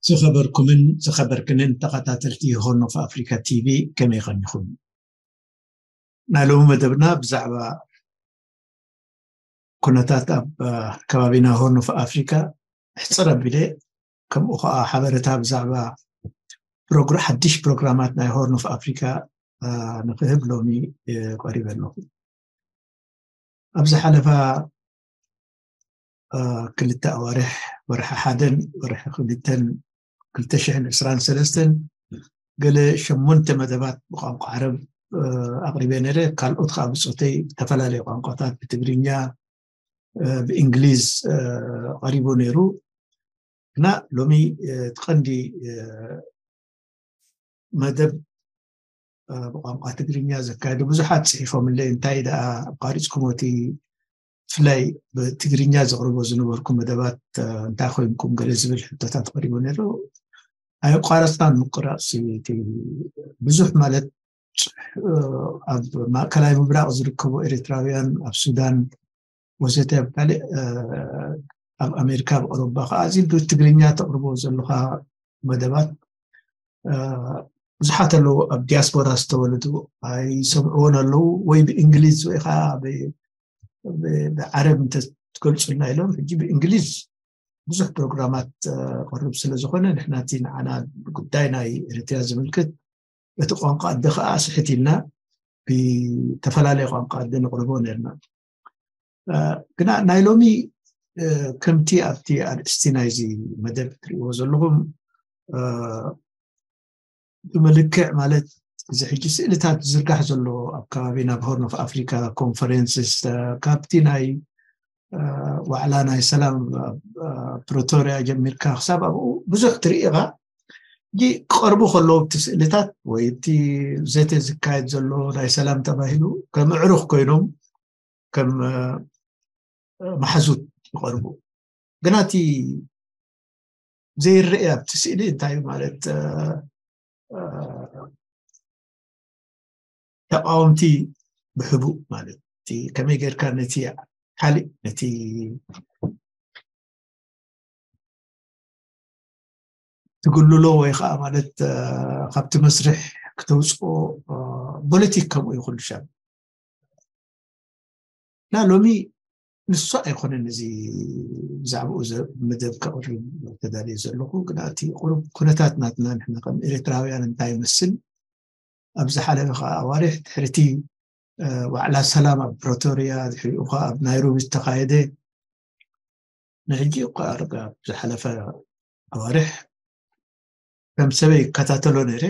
ዝኸበርኩምን ዝኸበርክንን ተኸታተልቲ ሆርን ኦፍ ኣፍሪካ ቲቪ፣ ከመይ ኸኒኹም? ናይ ሎሚ መደብና ብዛዕባ ኩነታት ኣብ ከባቢና ሆርን ኦፍ ኣፍሪካ ሕፅር ኣቢለ፣ ከምኡ ከዓ ሓበረታ ብዛዕባ ሓድሽ ፕሮግራማት ናይ ሆርን ኦፍ ኣፍሪካ ንክህብ ሎሚ ቀሪበ ኣለኹ። ኣብ ዝሓለፋ ክልተ ኣዋርሕ፣ ወርሒ ሓደን ወርሒ ክልተን ክልተ ሽሕን ዕስራን ሰለስተን፣ ገለ ሸሞንተ መደባት ብቋንቋ ዓረብ ኣቕሪበ ነይረ። ካልኦት ከዓ ብፆተይ ዝተፈላለዩ ቋንቋታት፣ ብትግርኛ፣ ብእንግሊዝ ቀሪቡ ነይሩ። እና ሎሚ እቲ ቀንዲ መደብ ብቋንቋ ትግርኛ ዘካየዱ ብዙሓት ፅሒፎምለይ፣ እንታይ ደኣ ኣቋሪፅኩም እቲ ብፍላይ ብትግርኛ ዘቕርቦ ዝነበርኩም መደባት እንታይ ኮይንኩም፣ ገለ ዝብል ሕቶታት ቀሪቡ ነይሩ። ኣየቋረፅናን ምቁራፅ እቲ ብዙሕ ማለት ኣብ ማእከላይ ምብራቕ ዝርከቡ ኤርትራውያን፣ ኣብ ሱዳን ወዘተ፣ ኣብ ካልእ ኣብ ኣሜሪካ ብቐረባ ከዓ እዚ ብትግርኛ ተቕርቦ ዘለኻ መደባት ብዙሓት ኣለዉ። ኣብ ዲያስፖራ ዝተወለዱ ኣይሰምዕዎን ኣለዉ፣ ወይ ብእንግሊዝ ወይ ከዓ ብዓረብ እንተትገልፁልና ኢሎም። ሕጂ ብእንግሊዝ ብዙሕ ፕሮግራማት ቀርብ ስለ ዝኾነ፣ ንሕና እቲ ንዓና ጉዳይ ናይ ኤርትራ ዝምልክት እቲ ቋንቋ ኣደ ከዓ ስሕት ኢልና ብተፈላለየ ቋንቋ ኣደ ነቕርቦ ነርና። ግና ናይ ሎሚ ከምቲ ኣብቲ ኣርእስቲ ናይዚ መደብ ትሪእዎ ዘለኹም ብመልክዕ ማለት እዚ ሕጂ ስእልታት ዝርጋሕ ዘሎ ኣብ ከባቢ ናብ ሆርን ኦፍ ኣፍሪካ ኮንፈረንስስ፣ ካብቲ ናይ ዋዕላ ናይ ሰላም ፕሪቶርያ ጀሚርካ ክሳብ ኣብኡ ብዙሕ ትርኢ ኢኻ። ሕጂ ክቐርቡ ከለዉ እቲ ስእልታት ወይ እቲ ዘተ ዝካየድ ዘሎ ናይ ሰላም ተባሂሉ ከም ኣዕሩኽ ኮይኖም ከም መሓዙት ይቐርቡ። ግና እቲ ዘይረአ ኣብቲ ስእሊ እንታይ እዩ ማለት ተቃወምቲ ብሕቡእ ማለት እቲ ከመይ ጌርካ ነቲ ካልእ ነቲ ትግልሎ ወይ ከዓ ማለት ካብቲ መስርሕ ክተውፅኦ ፖለቲክ ከምኡ ይኹን ሻብ እና ሎሚ ንሱ ኣይኮነን እዚ ብዛዕባኡ መደብ ከቕርብ ተዳልየ ዘለኹ። ግና እቲ ቁሩብ ኩነታት ናትና ንሕና ከም ኤርትራውያን እንታይ ይመስል፣ ኣብ ዝሓለፈ ከዓ ኣዋርሕ ድሕርቲ ዋዕላ ሰላም ኣብ ፕሪቶርያ፣ ድሕሪኡ ከዓ ኣብ ናይሮቢ ዝተኻየደ ንሕጂ እኳ ኣብ ዝሓለፈ ኣዋርሕ ከም ሰበይ ይከታተሎ ነይረ።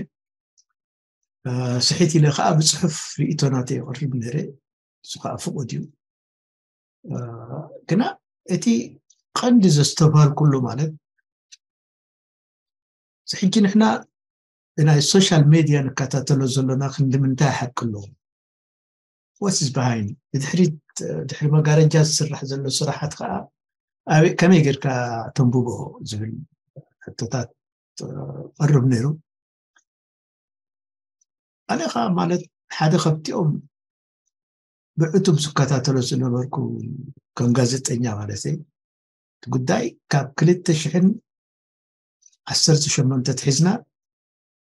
ስሒት ኢለ ከዓ ብፅሑፍ ርእይቶ ናተይ የቕርብ ነይረ። እሱ ከዓ ፍቑድ እዩ። ግና እቲ ቀንዲ ዘስተብሃልኩሉ ማለት ሕጂ ንሕና ብናይ ሶሻል ሜድያ ንከታተሎ ዘሎና ክንዲ ምንታይ ሓቂ ኣለዎ? What is behind? ብድሕሪት ድሕሪ መጋረጃ ዝስራሕ ዘሎ ስራሓት ከዓ ኣበይ ከመይ ጌርካ ተንብቦ ዝብል ሕቶታት ቀርብ ነይሩ። ኣነ ከዓ ማለት ሓደ ካብቲኦም ብዕቱብ ዝከታተሎ ዝነበርኩ ከም ጋዜጠኛ ማለት እቲ ጉዳይ ካብ ክልተ ሽሕን ዓሰርተ ሸሞንተ ትሒዝና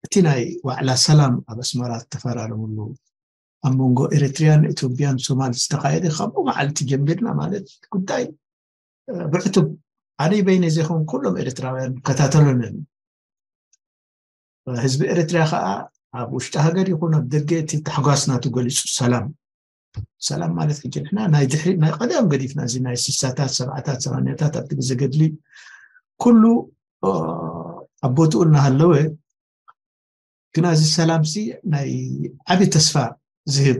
እቲ ናይ ዋዕላ ሰላም ኣብ ኣስመራ ዝተፈራረምሉ ኣብ መንጎ ኤርትርያን ኢትዮጵያን ሶማል ዝተኻየደ ካብኡ መዓልቲ ጀሚርና ማለት ጉዳይ ብዕቱብ ኣነይ በይነ ዘይኮን ኩሎም ኤርትራውያን ይከታተሎ ነይሩ። ህዝቢ ኤርትራ ከዓ ኣብ ውሽጢ ሃገር ይኹን ኣብ ደገ እቲ ታሕጓስ ናቱ ገሊፁ። ሰላም ሰላም ማለት ሕጂ ንሕና ናይ ድሕሪ ናይ ቀደም ገዲፍና እዚ ናይ ስሳታት ሰብዓታት ሰማንያታት ኣብቲ ግዜ ገድሊ ኩሉ ኣብ ቦትኡ እናሃለወ ግና እዚ ሰላም ሲ ናይ ዓብዪ ተስፋ ዝህብ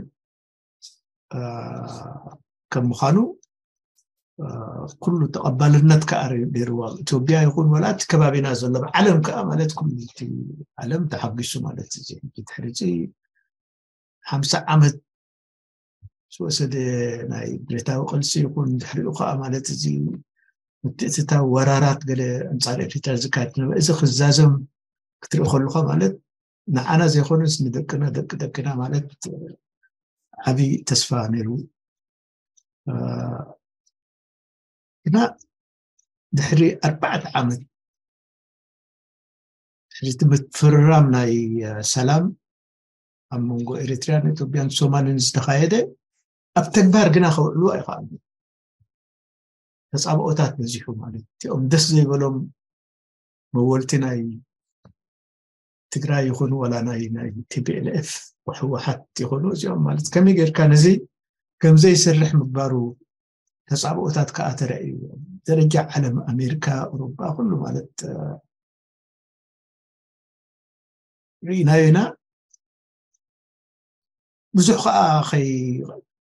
ከም ምዃኑ ኩሉ ተቐባልነት ከዓ ነይርዎ። ኣብ ኢትዮጵያ ይኹን ወላ እቲ ከባቢና ዘሎ ብዓለም ከዓ ማለት ኩሉ እቲ ዓለም ተሓጒሱ ማለት እዚ ድሕሪ እዚ ሓምሳ ዓመት ዝወሰደ ናይ ብረታዊ ቅልሲ ይኹን ድሕሪኡ ከዓ ማለት እዚ ምትእትታው ወራራት ገለ ኣንፃር ኤርትራ ዝካየድ ነበረ። እዚ ክዛዘም ክትርኢ ከለካ ማለት ንዓና ዘይኮነስ ንደቅና ደቂ ደቅና ማለት ዓብዪ ተስፋ ነይሩ። ግና ድሕሪ ኣርባዕተ ዓመት ሕጂ እቲ ምፍርራም ናይ ሰላም ኣብ መንጎ ኤሪትርያን ኢትዮጵያን ሶማልን ዝተኻየደ ኣብ ተግባር ግና ከውዕሉ ኣይኸኣሉ። ተፃብኦታት በዚሑ ማለት እቲኦም ደስ ዘይበሎም መወልቲ ናይ ትግራይ ይኹኑ ዋላ ናይ ናይ ቲፒኤልኤፍ ወሕወሓት ይኹኑ እዚኦም ማለት ከመይ ጌርካ ነዚ ከምዘይሰርሕ ምግባሩ ተፃብኦታት ከዓ ተረእዩ። ደረጃ ዓለም ኣሜሪካ፣ ኣውሮፓ ኩሉ ማለት ርኢናዮ ኢና። ብዙሕ ከዓ ከይ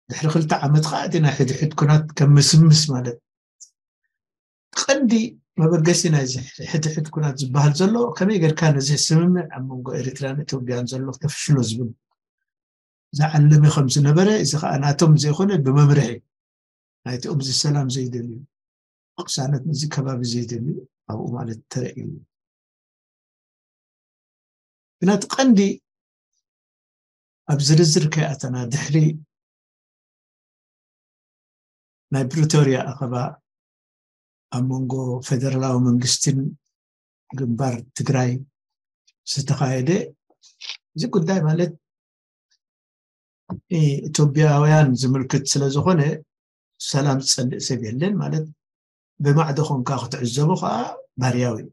ድሕሪ ክልተ ዓመት ከዓ እቲ ናይ ሕድሕድ ኩናት ከም ምስምስ ማለት ቀንዲ መበገሲ ናይዚ ሕድሕድ ኩናት ዝበሃል ዘሎ ከመይ ጌርካ ነዚ ስምምዕ ኣብ መንጎ ኤሪትራን ኢትዮጵያን ዘሎ ተፍሽሎ ዝብል ዝዓለመ ከም ዝነበረ፣ እዚ ከዓ ናቶም ዘይኮነ ብመምርሒ ናይቲ ኣብዚ ሰላም ዘይደልዩ ቅሳነት ነዚ ከባቢ ዘይደልዩ ኣብኡ ማለት ተረእዩ። ግና እቲ ቀንዲ ኣብ ዝርዝር ከይኣተና ድሕሪ ናይ ፕሪቶርያ ኣኸባ ኣብ መንጎ ፌደራላዊ መንግስትን ግንባር ትግራይ ዝተኻየደ እዚ ጉዳይ ማለት ኢትዮጵያውያን ዝምልክት ስለ ዝኾነ ሰላም ዝፀልእ ሰብ የለን ማለት ብማዕዶ ኮንካ ክትዕዘቦ ከዓ ባርያዊ እዩ።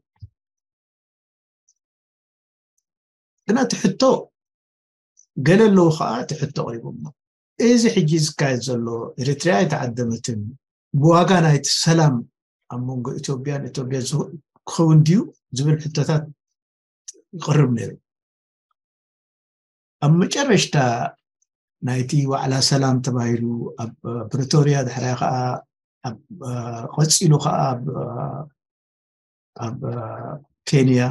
ግና እቲ ሕቶ ገለ ኣለዉ ከዓ እቲ ሕቶ ቀሪቦሞ እዚ ሕጂ ዝካየድ ዘሎ ኤርትርያ ኣይተዓደመትን ብዋጋ ናይቲ ሰላም ኣብ መንጎ ኢትዮጵያን ኢትዮጵያ ክኸውን ድዩ ዝብል ሕቶታት ይቐርብ ነይሩ። ኣብ መጨረሽታ ናይቲ ዋዕላ ሰላም ተባሂሉ ኣብ ፕሪቶርያ ድሕሪያ ከዓ ኣብ ቀፂሉ ከዓ ኣብ ኬንያ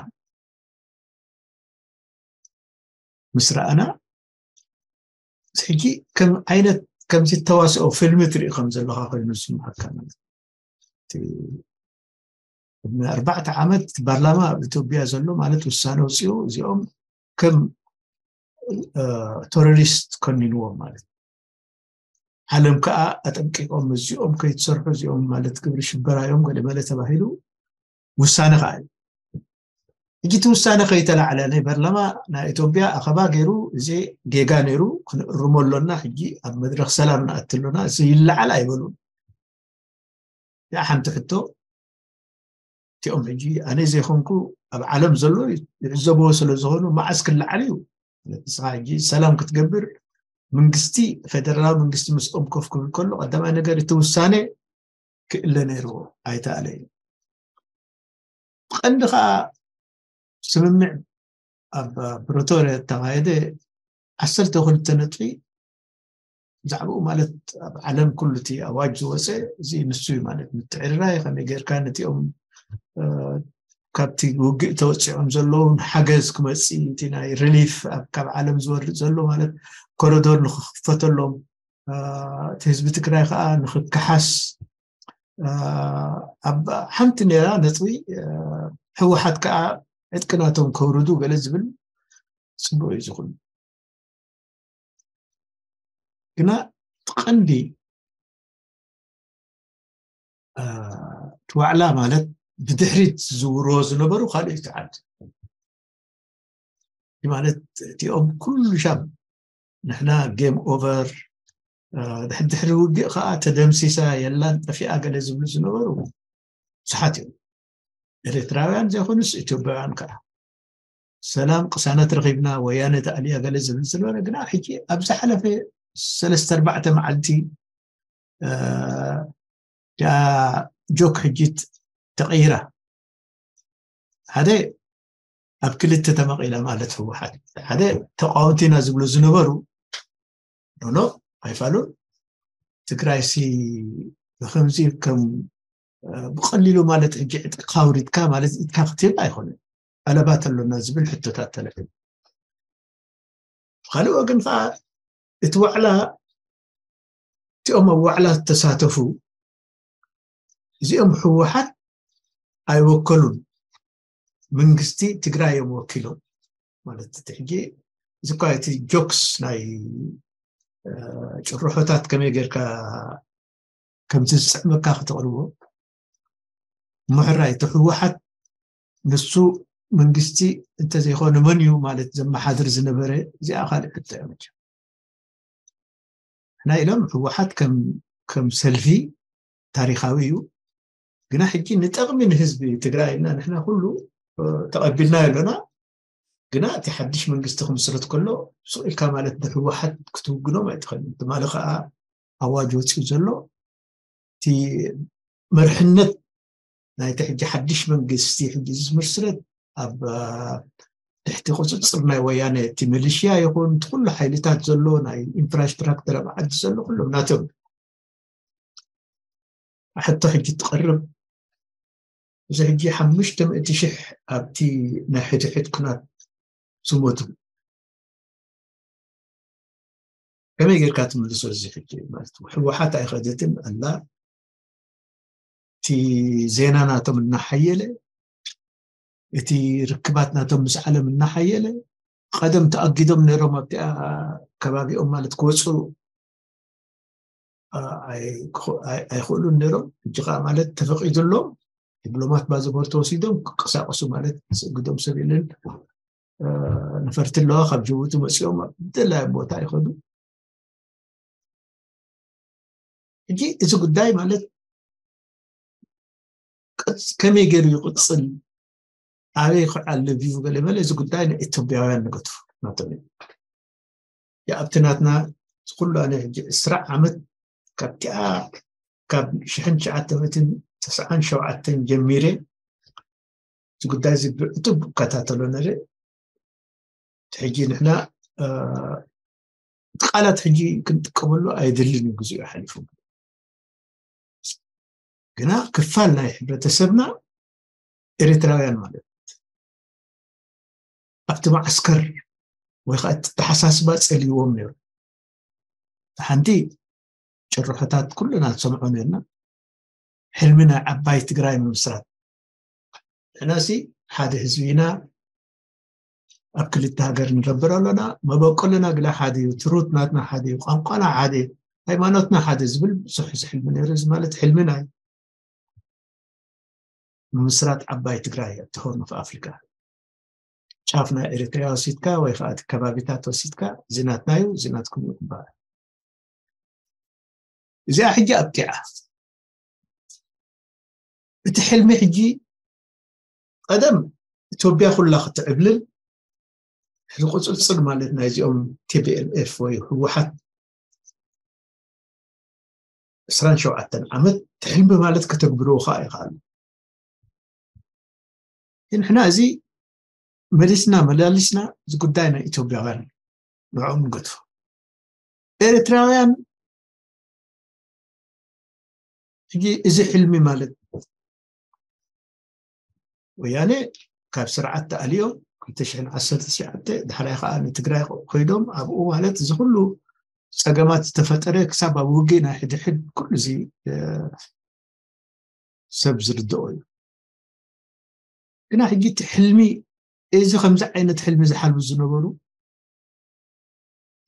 ምስ ረኣና ሕጂ ከም ዓይነት ከምዚ ተዋስኦ ፊልሚ ትርኢ ከም ዘለካ ኮይኑ ዝስምዓካ ማለት ቅድሚ ኣርባዕተ ዓመት ፓርላማ ኣብ ኢትዮጵያ ዘሎ ማለት ውሳነ ውፅኡ እዚኦም ከም ተሮሪስት ኮኒንዎም ማለት ዓለም ከዓ ኣጠንቂቆም እዚኦም ከይትሰርሑ እዚኦም ማለት ግብሪ ሽበራ እዮም ገለመለ ተባሂሉ ውሳነ ከዓ እዩ። ሕጂ እቲ ውሳነ ከይተላዕለ ናይ ፓርላማ ናይ ኢትዮጵያ ኣኸባ ገይሩ እዚ ጌጋ ነይሩ ክንእርሞ ኣሎና ሕጂ ኣብ መድረክ ሰላም ንኣቲ ኣሎና እዚ ይለዓል ኣይበሉን። ያ ሓንቲ ሕቶ እቲኦም ሕጂ ኣነ ዘይኮንኩ ኣብ ዓለም ዘሎ ይዕዘብዎ ስለ ዝኾኑ መዓስ ክለዓል እዩ ንስኻ ሕጂ ሰላም ክትገብር መንግስቲ ፌደራላዊ መንግስቲ ምስኦም ኮፍ ክብል ከሎ ቀዳማይ ነገር እቲ ውሳነ ክእለ ነይርዎ ኣይተኣለ እዩ ቀንዲ ከዓ ስምምዕ ኣብ ፕሪቶርያ ዝተኻየደ ዓሰርተ ክልተ ነጥቢ ብዛዕባኡ ማለት ኣብ ዓለም ኩሉ እቲ ኣዋጅ ዝወፀ እዚ ንሱ እዩ ማለት ምትዕርራይ ከመይ ጌርካ ነቲኦም ካብቲ ውግእ ተወፂዖም ዘለዉ ሓገዝ ክመፅእ እቲ ናይ ሪሊፍ ካብ ዓለም ዝወርድ ዘሎ ማለት ኮረዶር ንክክፈተሎም እቲ ህዝቢ ትግራይ ከዓ ንክከሓስ ኣብ ሓንቲ ነራ ነጥቢ ህወሓት ከዓ ዕጥቂ ናቶም ከውርዱ ገለ ዝብል ፅቡቅ እዩ ዝኹን ግና ቀንዲ እቲ ዋዕላ ማለት ብድሕሪት ዝዝውርዎ ዝነበሩ ካልኦት ዓዲ ማለት እቲኦም ኩሉ ሻም ንሕና ጌም ኦቨር ድሕድሕሪ ውግእ ከዓ ተደምሲሳ የላን ጠፊኣ ገለ ዝብሉ ዝነበሩ ብዙሓት እዮም ኤርትራውያን ዘይኮኑስ ኢትዮጵያውያን ከዓ ሰላም ቅሳነት ረኺብና ወያነ ተኣልያ ገለ ዝብል ዝነበረ ግና ሕጂ ኣብ ዝሓለፈ ሰለስተ ኣርባዕተ መዓልቲ ያ ጆክ ሕጂ ተቐይራ ሓደ ኣብ ክልተ ተመቒላ ማለት ህወሓት ሓደ ተቃወምቲና ዝብሉ ዝነበሩ ኖኖ ኣይፋሉን ትግራይ ሲ ብከምዚ ከም ብቀሊሉ ማለት ሕጂ ዕጥቅካ ውሪድካ ማለት ኢድካ ክትህብ ኣይኮነን ጠለባት ኣሎና ዝብል ሕቶታት ተለዒሉ ብካልእ ወገን ከዓ እቲ ዋዕላ እቲኦም ኣብ ዋዕላ ዝተሳተፉ እዚኦም ህወሓት ኣይወከሉን መንግስቲ ትግራይ እዮም ወኪሎም ማለት እቲ ሕጂ እዚ እኳ እቲ ጆክስ ናይ ጭርሖታት ከመይ ጌርካ ከምቲ ዝጥዕመካ ከተቕርቦ ምሕራይ እቲ ህወሓት ንሱ መንግስቲ እንተዘይኮነ መን እዩ ማለት ዘመሓድር ዝነበረ? እዚኣ ካልእ ሕቶ እያ። መቸም ሕና ኢሎም ህወሓት ከም ከም ሰልፊ ታሪካዊ እዩ። ግና ሕጂ ንጠቕሚ ንህዝቢ ትግራይ እና ንሕና ኩሉ ተቐቢልና ኣለና። ግና እቲ ሓድሽ መንግስቲ ክምስረት ከሎ ሱቕ ኢልካ ማለት ንህወሓት ክትውግኖም ኣይትኽእልን። ትማሊ ከዓ ኣዋጅ ወፂኡ ዘሎ እቲ መርሕነት ናይቲ ሕጂ ሓድሽ መንግስቲ ሕጂ ዝምስረት ኣብ ትሕቲ ቁፅፅር ናይ ወያነ እቲ ሚሊሽያ ይኹን እቲ ኩሉ ሓይልታት ዘሎ ናይ ኢንፍራስትራክተር ኣብ ዓዲ ዘሎ ኩሎም ናቶም። ሕቶ ሕጂ ትቐርብ። እዚ ሕጂ ሓሙሽተ ሚእቲ ሽሕ ኣብቲ ናይ ሕድሕድ ኩናት ዝሞቱ ከመይ ጌርካ ትምልሶ? እዚ ሕጂ ማለት ህወሓት ኣይኸደትን ኣላ። እቲ ዜና ናቶም እናሓየለ፣ እቲ ርክባት ናቶም ምስ ዓለም እናሓየለ፣ ቀደም ተኣጊዶም ነይሮም ኣብቲኣ ከባቢኦም ማለት ክወፁ ኣይክእሉን ነይሮም። ሕጂ ከዓ ማለት ተፈቂዱሎም ዲፕሎማት ባዘቦር ተወሲዶም ክንቀሳቀሱ ማለት ዝእግዶም ሰብ የለን። ነፈርቲ ኣለዋ ካብ ጅቡቲ መፂኦም ኣብ ደላይ ቦታ ይኸዱ። ሕጂ እዚ ጉዳይ ማለት ከመይ ገይሩ ይቕፅል፣ ኣበይ ክዓልብ እዩ ገለ መለ፣ እዚ ጉዳይ ናይ ኢትዮጵያውያን ንገድፎ ናቶም። ኣብቲ ናትና ኩሉ ኣነ ሕጂ ዕስራ ዓመት ካብቲኣ ካብ ሽሕን ትሽዓተ ሚእትን ተስዓን ሸውዓተን ጀሚረ እዚ ጉዳይ እዚ ብዕቱብ እከታተሎ ነረ። ሕጂ ንሕና ቃላት ሕጂ ክንጥቀመሉ ኣይደልን እዩ፣ ግዜኡ ሓሊፉ። ግና ክፋል ናይ ሕብረተሰብና ኤርትራውያን ማለት ኣብቲ ማዓስከር ወይ ከዓ እቲ ተሓሳስባ ፀልይዎም ነይሩ። ሓንቲ ጭርሖታት ኩልና ዝሰምዖ ነርና፣ ሕልሚ ናይ ዓባይ ትግራይ ምምስራት። ንሕናሲ ሓደ ህዝቢ ኢና፣ ኣብ ክልተ ሃገር ንነብር ኣለና። መበቆልና ግና ሓደ እዩ፣ ትሩት ናትና ሓደ እዩ፣ ቋንቋና ሓደ፣ ሃይማኖትና ሓደ ዝብል ብዙሕ ዝሕልሚ ነይሩ። እዚ ማለት ሕልሚ ናይ ምምስራት ዓባይ ትግራይ ኣብቲ ሆርን ኦፍ ኣፍሪካ። ጫፍ ናይ ኤርትራ ወሲድካ ወይ ከዓ እቲ ከባቢታት ወሲድካ እዚ ናትና እዩ፣ እዚ ናትኩም እዩ ክበሃል። እዚኣ ሕጂ ኣብቂዓ። እቲ ሕልሚ ሕጂ ቀደም ኢትዮጵያ ኩላ ክትዕብልል ሕዚ ቁፅፅር ማለት ናይዚኦም ቲቢኤልኤፍ ወይ ህወሓት ዕስራን ሸውዓተን ዓመት ትሕልሚ ማለት ከተግብርዎ ከዓ ይኽኣሉ። ግን ሕና እዚ መሊስና መላሊስና እዚ ጉዳይ ናይ ኢትዮጵያውያን ንዕኦም ንገድፎ። ኤርትራውያን ሕጂ እዚ ሕልሚ ማለት ወያነ ካብ ስርዓት ተኣልዮም ክልተ ሽሕን ዓሰርተ ትሽዓተ ዳሕራይ ከዓ ንትግራይ ኮይዶም ኣብኡ ማለት እዚ ኩሉ ፀገማት ዝተፈጠረ ክሳብ ኣብ ውግእ ናይ ሕድሕድ ኩሉ እዚ ሰብ ዝርድኦ እዩ። ግና ሕጂ እቲ ሕልሚ እዚ ከምዚ ዓይነት ሕልሚ ዝሓልሙ ዝነበሩ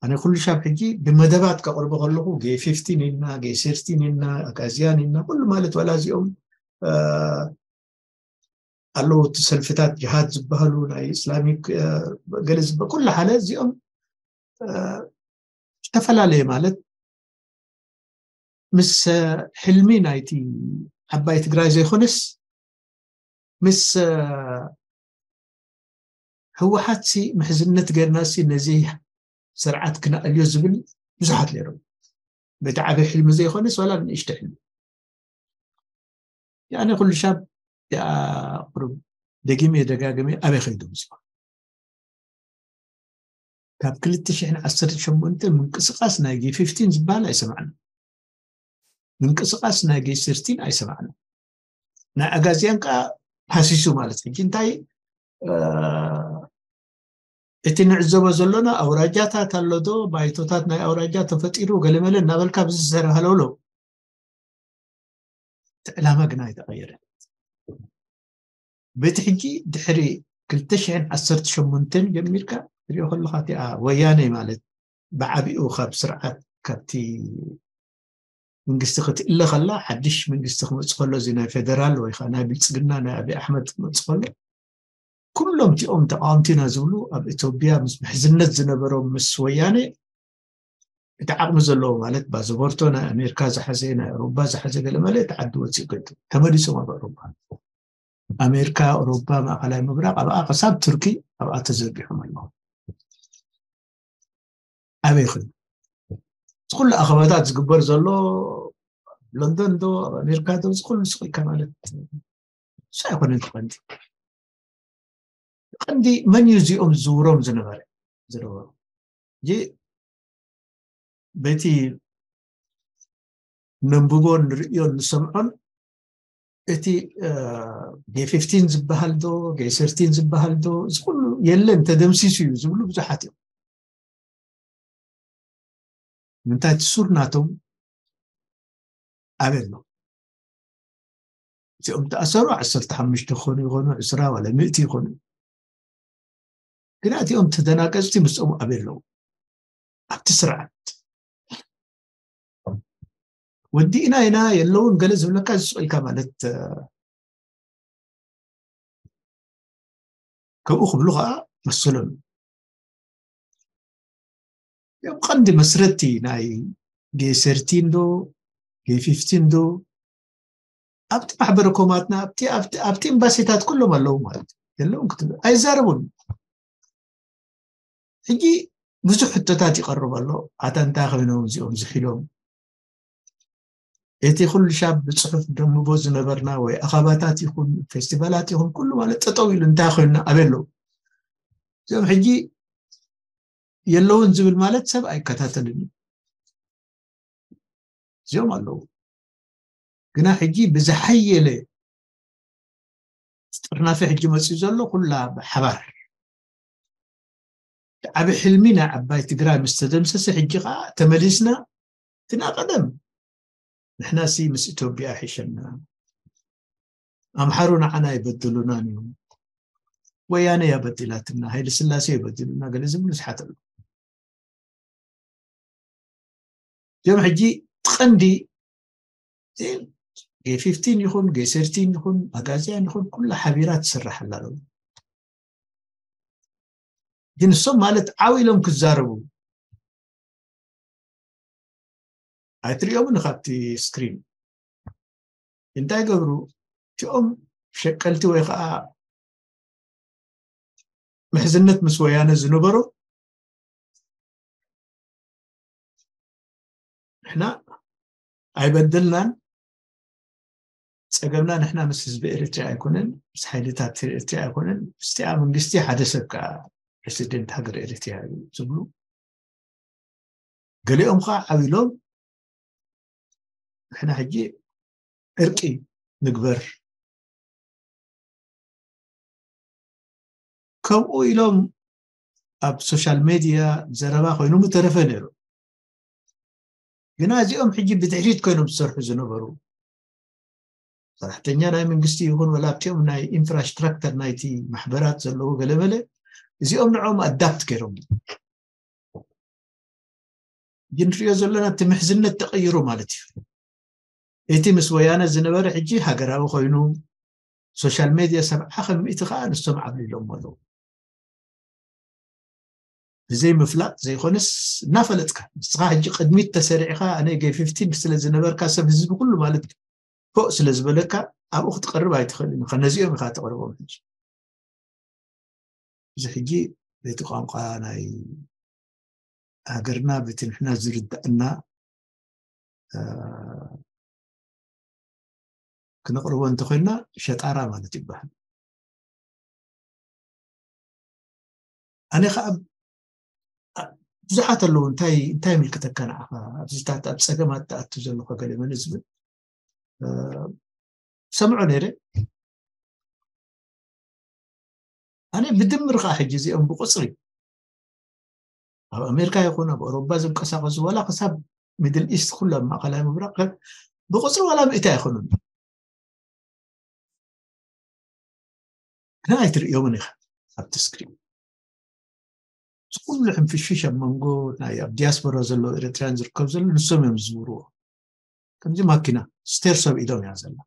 ኣነ ኩሉ ሻብ ሕጂ ብመደባት ከቕርቦ ከለኹ ጌ ፊፍቲን ኢልና ጌ ሰርቲን ኢልና ኣጋዝያን ኢልና ኩሉ ማለት ዋላ እዚኦም ኣለዉ እቲ ሰልፍታት ጅሃድ ዝበሃሉ ናይ እስላሚክ ገለ ዝበ ኩሉ ሓደ እዚኦም ዝተፈላለየ ማለት ምስ ሕልሚ ናይቲ ዓባይ ትግራይ ዘይኮነስ ምስ ህወሓት ሲ ምሕዝነት ገርና ሲ ነዚ ስርዓት ክነኣልዮ ዝብል ብዙሓት ነይሮም። በቲ ዓበይ ሕልሚ ዘይኮነስ ዋላ ንእሽተ ሕልሚ ያኔ ኩሉ ሻብ ቁሩብ ደጊመ ደጋግመ ኣበይ ከይዶም ሲ ካብ ክልተ ሽሕን ዓሰርተ ሸሞንተ ምንቅስቃስ ናይ ጌ ፊፍቲን ዝበሃል ኣይሰማዕና። ምንቅስቃስ ናይ ጌ ሰርቲን ኣይሰማዕና። ናይ ኣጋዚያን ከዓ ሃሲሱ ማለት ሕጂ እንታይ እቲ ንዕዘቦ ዘሎና ኣውራጃታት ኣሎ ዶ ባይቶታት ናይ ኣውራጃ ተፈጢሩ ገለመለ እናበልካ ብዝሰራሃለውሎ እቲ ዕላማ ግና ኣይተቐየረ። በቲ ሕጂ ድሕሪ ክልተ ሽሕን ዓሰርተ ሸሞንተን ጀሚርካ ትሪኦ ከለካ እቲኣ ወያነ ማለት ብዓቢኡ ካብ ስርዓት ካብቲ መንግስቲ ክትእለ ከላ ሓድሽ መንግስቲ ክመፅ ከሎ እዚ ናይ ፌደራል ወይ ከዓ ናይ ብልፅግና ናይ ኣብይ ኣሕመድ ክመፅ ከሎ ኩሎም እቲኦም ተቃወምቲና ዝብሉ ኣብ ኢትዮጵያ ምስ ምሕዝነት ዝነበሮም ምስ ወያነ እቲ ዓቕሚ ዘለዎ ማለት ባዘቦርቶ ናይ ኣሜሪካ ዝሓዘ ናይ ኣውሮባ ዝሓዘ ገለ መለ እቲ ዓዲ ወፂኡ ገዱ ተመሊሶም ኣብ ኣውሮባ ኣሜሪካ ኣውሮባ ማእኸላይ ምብራቕ ኣብኣ ክሳብ ቱርኪ ኣብኣ ተዘርጊሖም ኣለዉ ኣበይ ኹን ኩሉ ኣኸባታት ዝግበር ዘሎ ለንደን ዶ ኣብ ኣሜሪካ ዶ ዝኩሉ ስቕ ኢልካ ማለት እሱ ኣይኮነን ትቐንዲ ቀንዲ መን እዩ እዚኦም ዝውሮም ዝነበረ ዝነበሩ እ በቲ ነንብቦን ንርእዮን ንሰምዖን እቲ ጌ ፊፍቲን ዝበሃል ዶ ጌ ሰርቲን ዝበሃል ዶ እዚ ኩሉ የለን ተደምሲሱ እዩ ዝብሉ ብዙሓት እዮም ምንታይ እቲ ሱር ናቶም ኣበይ ኣሎ እዚኦም ተኣሰሩ ዓሰርተ ሓሙሽተ ክኾኑ ይኾኑ ዕስራ ዋላ ምእቲ ይኾኑ ግና እቲኦም ተደናቀፅቲ ምስኦም ኣበይ ኣለዉ ኣብቲ ስርዓት ወዲእና ኢና የለውን ገለ ዝብለካ ዝስቕ ኢልካ ማለት ከምኡ ክብሉ ከዓ መሰሎም እዮም ቀንዲ መስረቲ ናይ ጌ ሰርቲን ዶ ጌ ፊፍቲን ዶ ኣብቲ ማሕበረ ኮማትና ኣብቲ ኣብቲ ኣብቲ ኤምባሲታት ኩሎም ኣለዉ ማለት እዩ የለውን ክትብል ኣይዛረቡን ሕጂ ብዙሕ ሕቶታት ይቐርብ ኣሎ ኣታ እንታይ ኮይኖም እዚኦም ዝሒሎም እቲ ኩሉ ሻብ ብፅሑፍ ደንብቦ ዝነበርና ወይ ኣኻባታት ይኹን ፌስቲቫላት ይኹን ኩሉ ማለት ጠጠው ኢሉ እንታይ ኮይንና ኣበይ ኣለዉ እዚኦም ሕጂ የለውን ዝብል ማለት ሰብ ኣይከታተልን እዩ እዚኦም ኣለዉ ግና ሕጂ ብዝሓየለ ጥርናፈ ሕጂ መፅኡ ዘሎ ኩላ ብሓባር ዓብ ሕልሚ ናይ ዓባይ ትግራይ ምስ ተደምሰሰ ሕጂ ከዓ ተመሊስና ግና ቀደም ንሕናሲ ምስ ኢትዮጵያ ሒሸና ኣምሓሩ ንዓና ይበድሉናን እዮም ወያነ እያ በዲላትና ሃይለ ስላሴ ይበድሉና ገለ ዝብሉ ዝሓት ኣሎ እዚኦም ሕጂ ትቐንዲ ጌ ፊፍቲን ይኹን ጌ ሰርቲን ይኹን ኣጋዚያን ይኹን ኩላ ሓቢራ ትስራሕ ኣላ ሎ ግን እሶም ማለት ዓው ኢሎም ክዛረቡ ኣይትሪኦምን ካብቲ ስክሪን እንታይ ገብሩ እቲኦም ሸቀልቲ ወይ ከዓ ምሕዝነት ምስ ወያነ ዝነበሩ ንሕና ኣይበደልናን ፀገምና ንሕና ምስ ህዝቢ ኤርትራ ኣይኮነን ምስ ሓይልታት ኤርትራ ኣይኮነን ምስቲኣ መንግስቲ ሓደ ሰብ ከዓ ፕሬዚደንት ሃገር ኤርትራ እዩ ዝብሉ ገሊኦም ከዓ ዓብ ኢሎም ንሕና ሕጂ ዕርቂ ንግበር ከምኡ ኢሎም ኣብ ሶሻል ሜድያ ዘረባ ኮይኑ ምተረፈ ነይሩ ግና እዚኦም ሕጂ ብድሕሪት ኮይኖም ዝሰርሑ ዝነበሩ ሰራሕተኛ ናይ መንግስቲ ይኹን ወላ ኣብቲኦም ናይ ኢንፍራስትራክተር ናይቲ ማሕበራት ዘለዎ ገለመለ እዚኦም ንዕኦም ኣዳፕት ገይሮም ንሪኦ ዘለና እቲ ምሕዝነት ተቐይሩ ማለት እዩ እቲ ምስ ወያነ ዝነበረ ሕጂ ሃገራዊ ኮይኑ ሶሻል ሜድያ ሰብዓ ከም ሚእቲ ከዓ ንሶም ዓብሊሎም ኣለዉ ብዘይ ምፍላጥ ዘይኮነስ እናፈለጥካ ንስኻ ሕጂ ቅድሚት ተሰሪዕኻ ኣነ ገይ ፊፍቲን ስለ ዝነበርካ ሰብ ህዝቢ ኩሉ ማለት ፎእ ስለ ዝበለካ ኣብኡ ክትቀርብ ኣይትኽእልን ኢኻ ነዚኦም ኢኻ ተቕርቦም ሕጂ እዚ ሕጂ በቲ ቋንቋ ናይ ሃገርና በቲ ንሕና ዝርዳእና ክነቕርቦ እንተኮይንና ሸጣራ ማለት ይበሃል ኣነ ከዓ ብዙሓት ኣለዉ እንታይ እንታይ ምልክተካ ንዓኻ ኣብዚታት ኣብ ፀገማት ትኣቱ ዘለኹ ገለ መለ ዝብል ሰምዖ ነይረ ኣነ ብድምር ከዓ ሕጂ እዚኦም ብቁፅሪ ኣብ ኣሜሪካ ይኹን ኣብ ኣውሮባ ዝንቀሳቀሱ ዋላ ክሳብ ሚድል ኢስት ኩሉ ኣብ ማእከላይ ምብራቅ ብቁፅሪ ዋላ ምእቲ ኣይኮኑን ግና ኣይትርእዮምን ኢኻ ኣብቲ ስክሪን እዚ ኩሉ ሕንፍሽፍሽ ኣብ መንጎ ናይ ኣብ ዲያስፖራ ዘለዉ ኤርትራውያን ዝርከብ ዘሎ ንሶም እዮም ዝዝውርዎ ከምዚ ማኪና ስቴርስ ኣብ ኢዶም እያ ዘላ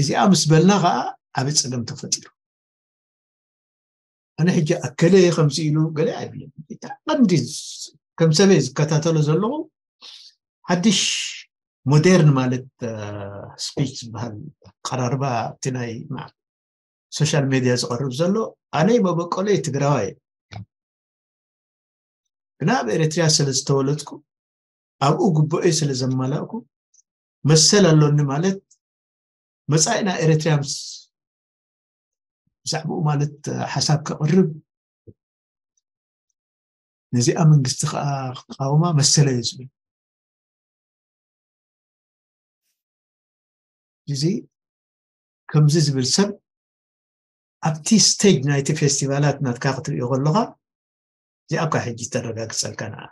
እዚኣ ምስ በልና ከዓ ዓብ ጸገም ተፈጢሩ። ኣነ ሕጂ ኣከለ ከምዚ ኢሉ ገለ ኣይብልን። ቀንዲ ከም ሰበይ ዝከታተሎ ዘለኹ ሓድሽ ሞደርን ማለት ስፒች ዝበሃል ኣቀራርባ እቲ ናይ ሶሻል ሜድያ ዝቐርብ ዘሎ ኣነይ መበቆለይ ትግራዋይ ግና ኣብ ኤርትርያ ስለ ዝተወለድኩ ኣብኡ ግቡኤይ ስለ ዘማላእኩ መሰል ኣሎኒ ማለት መጻኢና ኤርትርያ ምስ ብዛዕባኡ ማለት ሓሳብ ከቕርብ ነዚኣ መንግስቲ ከዓ ክቃወማ መሰለ እዩ ዝብል እዚ ከምዚ ዝብል ሰብ ኣብቲ ስቴጅ ናይቲ ፌስቲቫላት ናትካ ክትሪኦ ከለካ እዚኣ እኳ ሕጂ ተረጋግፀልካ ንዓ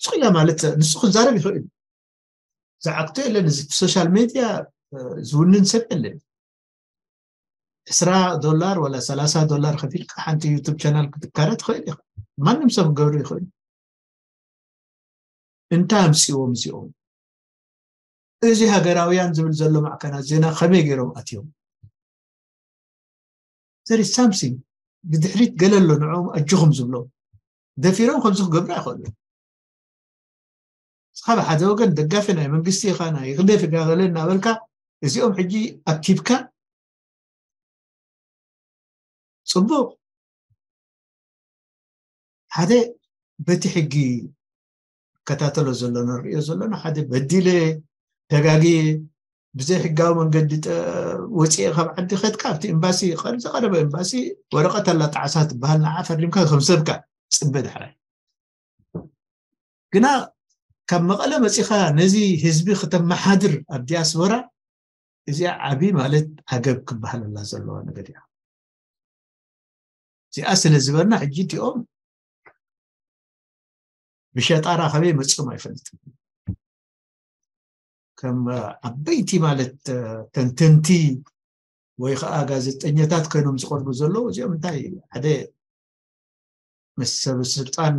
ስቕ ኢላ ማለት ንሱ ክዛረብ ይኽእል ዝዓግቶ የለን እዚ ሶሻል ሜድያ ዝውንን ሰብ የለን ዕስራ ዶላር ወላ ሰላሳ ዶላር ከፊልካ ሓንቲ ዩቱብ ቻናል ክትካረ ትኽእል ኢኻ ማንም ሰብ ክገብሩ ይኽእል እንታይ ኣምፅዎም እዚኦም እዚ ሃገራውያን ዝብል ዘሎ ማዕከናት ዜና ከመይ ገይሮም ኣትዮም there is something ብድሕሪት ገለ ኣሎ ንዕኦም ኣጆኹም ዝብሎም ደፊሮም ከምዚ ክገብሩ ኣይኽእሉ ንስኻ ብሓደ ወገን ደጋፊ ናይ መንግስቲ ኢኻ ናይ ህግደፍ ኢኻ ገለ እናበልካ እዚኦም ሕጂ ኣኪብካ ፅቡቕ ሓደ በቲ ሕጊ ከታተሎ ዘሎ ንሪኦ ዘለና ሓደ በዲለ ተጋጊ ብዘይ ሕጋዊ መንገዲ ወፂኤ ካብ ዓዲ ከድካ ኣብቲ ኤምባሲ ዝቀረበ ኤምባሲ ወረቀት ኣላ ጣዕሳ ትበሃል ንዓ ፈሪምካ ከም ሰብካ ፅበ ዳሕራይ ግና ካብ መቐለ መፂኻ ነዚ ህዝቢ ክተመሓድር ኣብ ዲያስፖራ እዚኣ ዓብዪ ማለት ዓገብ ክበሃለላ ዘለዋ ነገር እያ እዚኣ ስለ ዝበልና ሕጂ እቲኦም ብሸጣራ ከበይ መፅኦም ኣይፈልጥን ከም ዓበይቲ ማለት ተንተንቲ ወይ ከዓ ጋዜጠኛታት ኮይኖም ዝቀርቡ ዘለዉ እዚኦም እንታይ ሓደ ምስ ሰብ ስልጣን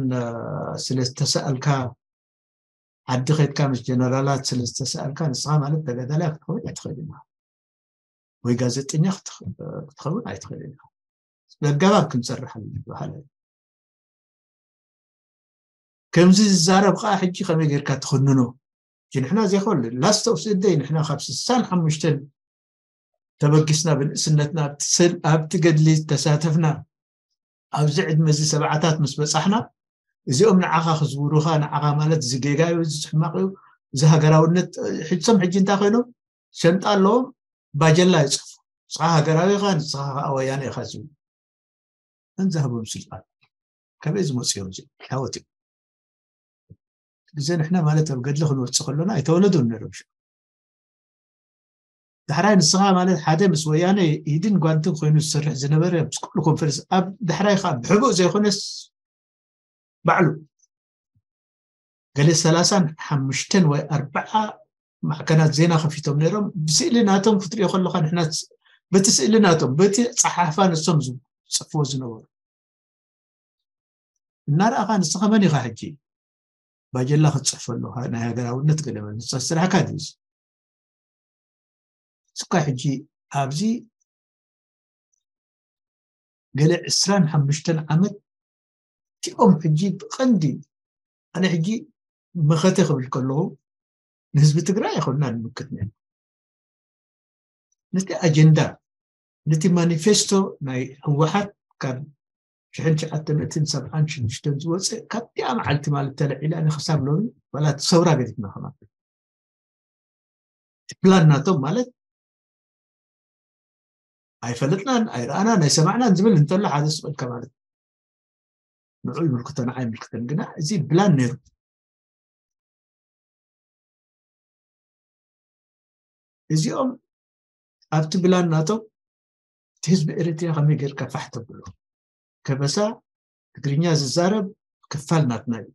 ስለዝተሰኣልካ ዓዲ ከድካ ምስ ጀነራላት ስለዝተሰኣልካ ንስኻ ማለት ተጋዳላይ ክትኸውን ኣይትኽእል ኢና ወይ ጋዜጠኛ ክትኸውን ኣይትኽእል ኢና በጋባብ ክንሰርሕ ዝበሃለ ከምዚ ዝዛረብ ከዓ ሕጂ ከመይ ጌርካ ትኽንኖ ንሕና ዘይኮን ላስት ኦፍ ደይ ንሕና ካብ ስሳን ሓሙሽተን ተበጊስና ብንእስነትና ኣብቲ ገድሊ ዝተሳተፍና ኣብዚ ዕድመ እዚ ሰብዓታት ምስ በፃሕና እዚኦም ንዓኻ ክዝውሩኻ ንዓኻ ማለት እዚ ጌጋ እዩ እዚ ሕማቕ እዩ እዚ ሃገራውነት ሕጅሶም ሕጂ እንታይ ኮይኖም ሸንጣ ኣለዎም ባጀላ ይፅፉ ንስኻ ሃገራዊ ኢኻ ንስኻ ከዓ ወያነ ኢኻ ዝብሉ መን ዝሃቦም ስልጣን ካበይ ዝመፁ እዮም እዚኦም ላወት እዮም ግዜ ንሕና ማለት ኣብ ገድሊ ክንወፅእ ከሎና ኣይተወለዱን ነይሮም ሽዑ ዳሕራይ ንስኻ ማለት ሓደ ምስ ወያነ ኢድን ጓንትን ኮይኑ ዝሰርሕ ዝነበረ ምስ ኩሉ ኮንፈረንስ ኣብ ዳሕራይ ከዓ ብሕቡእ ዘይኮነስ ባዕሉ ገለ ሰላሳን ሓሙሽተን ወይ ኣርባዓ ማዕከናት ዜና ከፊቶም ነይሮም ብስእሊ ናቶም ክትሪኦ ከለካ ንሕና በቲ ስእሊ ናቶም በቲ ፀሓሕፋ ንሶም ዝፅሕፍዎ ዝነበሩ እናረኣኻ ንስኻ መን ኢኻ ሕጂ ባጀላ ክትፅሕፈሉ ናይ ሃገራውነት ገለ መንስት ስራሕካ ድዩ እዚ እስኳ ሕጂ ኣብዚ ገለ ዕስራን ሓሙሽተን ዓመት እቲኦም ሕጂ ብቐንዲ ኣነ ሕጂ መኸተ ክብል ከለኹ ንህዝቢ ትግራይ ኣይኮንና ንምክት ነና ነቲ ኣጀንዳ ነቲ ማኒፌስቶ ናይ ህወሓት ካብ ሽሕን ትሽዓተ ሚእትን ሰብዓን ሽዱሽተን ዝወፀ ካብቲኣ መዓልቲ ማለት ተለዒላ ንክሳብ ሎሚ ዋላ ሰውራ ገዲፍና ከማ እቲ ፕላን ናቶም ማለት ኣይፈለጥናን ኣይረኣናን ኣይሰማዕናን ዝብል እንተሎ ሓደ ስቕ ኢልካ ማለት ንዑ ይምልክቶ ንዓ ይምልክተን ግና እዚ ብላን ነይሩ እዚኦም ኣብቲ ብላን ናቶም እቲ ህዝቢ ኤርትርያ ከመይ ጌርካ ፋሕ ተብሎ ከበሳ ትግርኛ ዝዛረብ ክፋል ናትና እዩ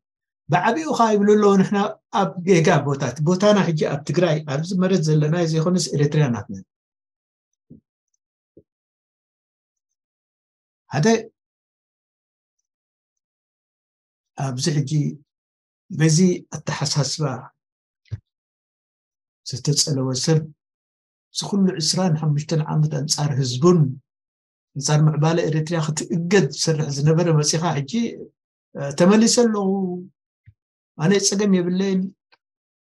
ብዓቢኡ ከዓ ይብሉ ኣለዉ ንሕና ኣብ ጌጋ ቦታ እቲ ቦታና ሕጂ ኣብ ትግራይ ኣብዚ መሬት ዘለናዮ ዘይኮነስ ኤርትርያ ናትና ሓደ ኣብዚ ሕጂ በዚ ኣተሓሳስባ ዝተፀለወ ሰብ እዚ ኩሉ ዕስራን ሓሙሽተን ዓመት ኣንጻር ህዝቡን ኣንጻር ምዕባለ ኤርትርያ ክትእገድ ዝሰርሕ ዝነበረ መጺኻ ሕጂ ተመሊሰ ኣለኹ፣ ኣነ ጸገም የብለይን።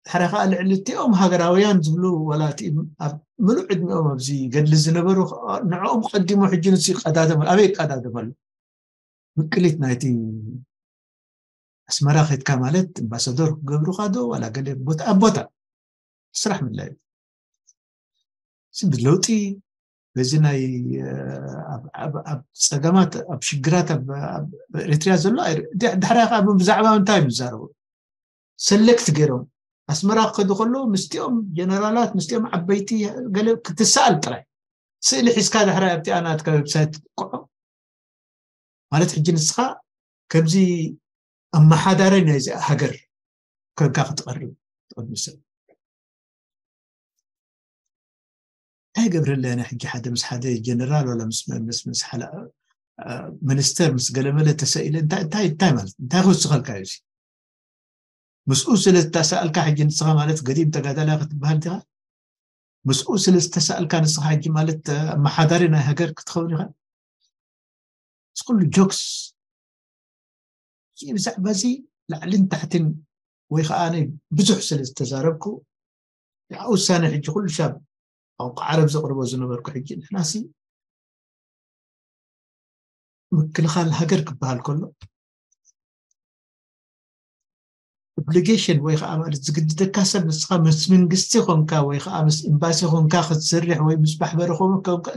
ድሕሪ ከኣ ልዕሊ እቲኦም ሃገራውያን ዝብሉ ዋላ እቲ ኣብ ምሉእ ዕድሚኦም ኣብዚ ገድሊ ዝነበሩ ንዕኦም ቀዲሙ ሕጂ ንሱ ይቀዳደም ኣበይ ይቀዳደም ኣሎ? ምቅሊት ናይቲ ኣስመራ ከድካ ማለት ኣምባሳደር ክገብሩካ ዶ ዋላ ገለ ቦታ ኣብ ቦታ ስራሕ ምድላይ ስም ለውጢ በዚ ናይ ኣብ ጸገማት ኣብ ሽግራት ኣብ ኤርትርያ ዘሎ ድሕሪያ ከዓ ብዛዕባ እንታይ ምዛረቡ ሰሌክት ገይሮም ኣስመራ ክኸዱ ከለዉ ምስቲኦም ጀነራላት ምስቲኦም ዓበይቲ ገለ ክትሰኣል ጥራይ ስእሊ ሒዝካ ድሕሪ ኣብቲ ኣናትካ ዌብሳይት ትጥቅዖ ማለት ሕጂ ንስኻ ከምዚ ኣመሓዳሪ ናይዚ ሃገር ኮንካ ክትቐርብ ትቕድሚ ሰብ እንታይ ገብረለና ሕጂ ሓደ ምስ ሓደ ጀነራል ወላ ምስ ምስ ምስ ሓላ ሚኒስተር ምስ ገለመለ ተሰኢለ እንታይ እንታይ እንታይ ማለት እንታይ ክውስኸልካ እዩ ምስኡ ስለ ዝተሰኣልካ ሕጂ ንስኻ ማለት ገዲም ተጋዳላይ ክትበሃል ዲኻ ምስኡ ስለ ዝተሰኣልካ ንስኻ ሕጂ ማለት ኣመሓዳሪ ናይ ሃገር ክትኸውን ኢኻ እዚ ኩሉ ጆክስ ብዛዕባ እዚ ላዕልን ታሕትን ወይ ከዓ ብዙሕ ስለ ዝተዛረብኩ ውሳነ ሕጂ ኩሉ ሻብ ቋንቋ ዓረብ ዘቕርቦ ዝነበርኩ ሕጂ ንሕናሲ ምክልኻል ሃገር ክበሃል ከሎ ኦብሊጌሽን ወይ ከዓ ማለት ዝግድደካ ሰብ ንስኻ ምስ መንግስቲ ኮንካ ወይ ከዓ ምስ ኤምባሲ ኮንካ ክትሰርሕ ወይ ምስ ማሕበረ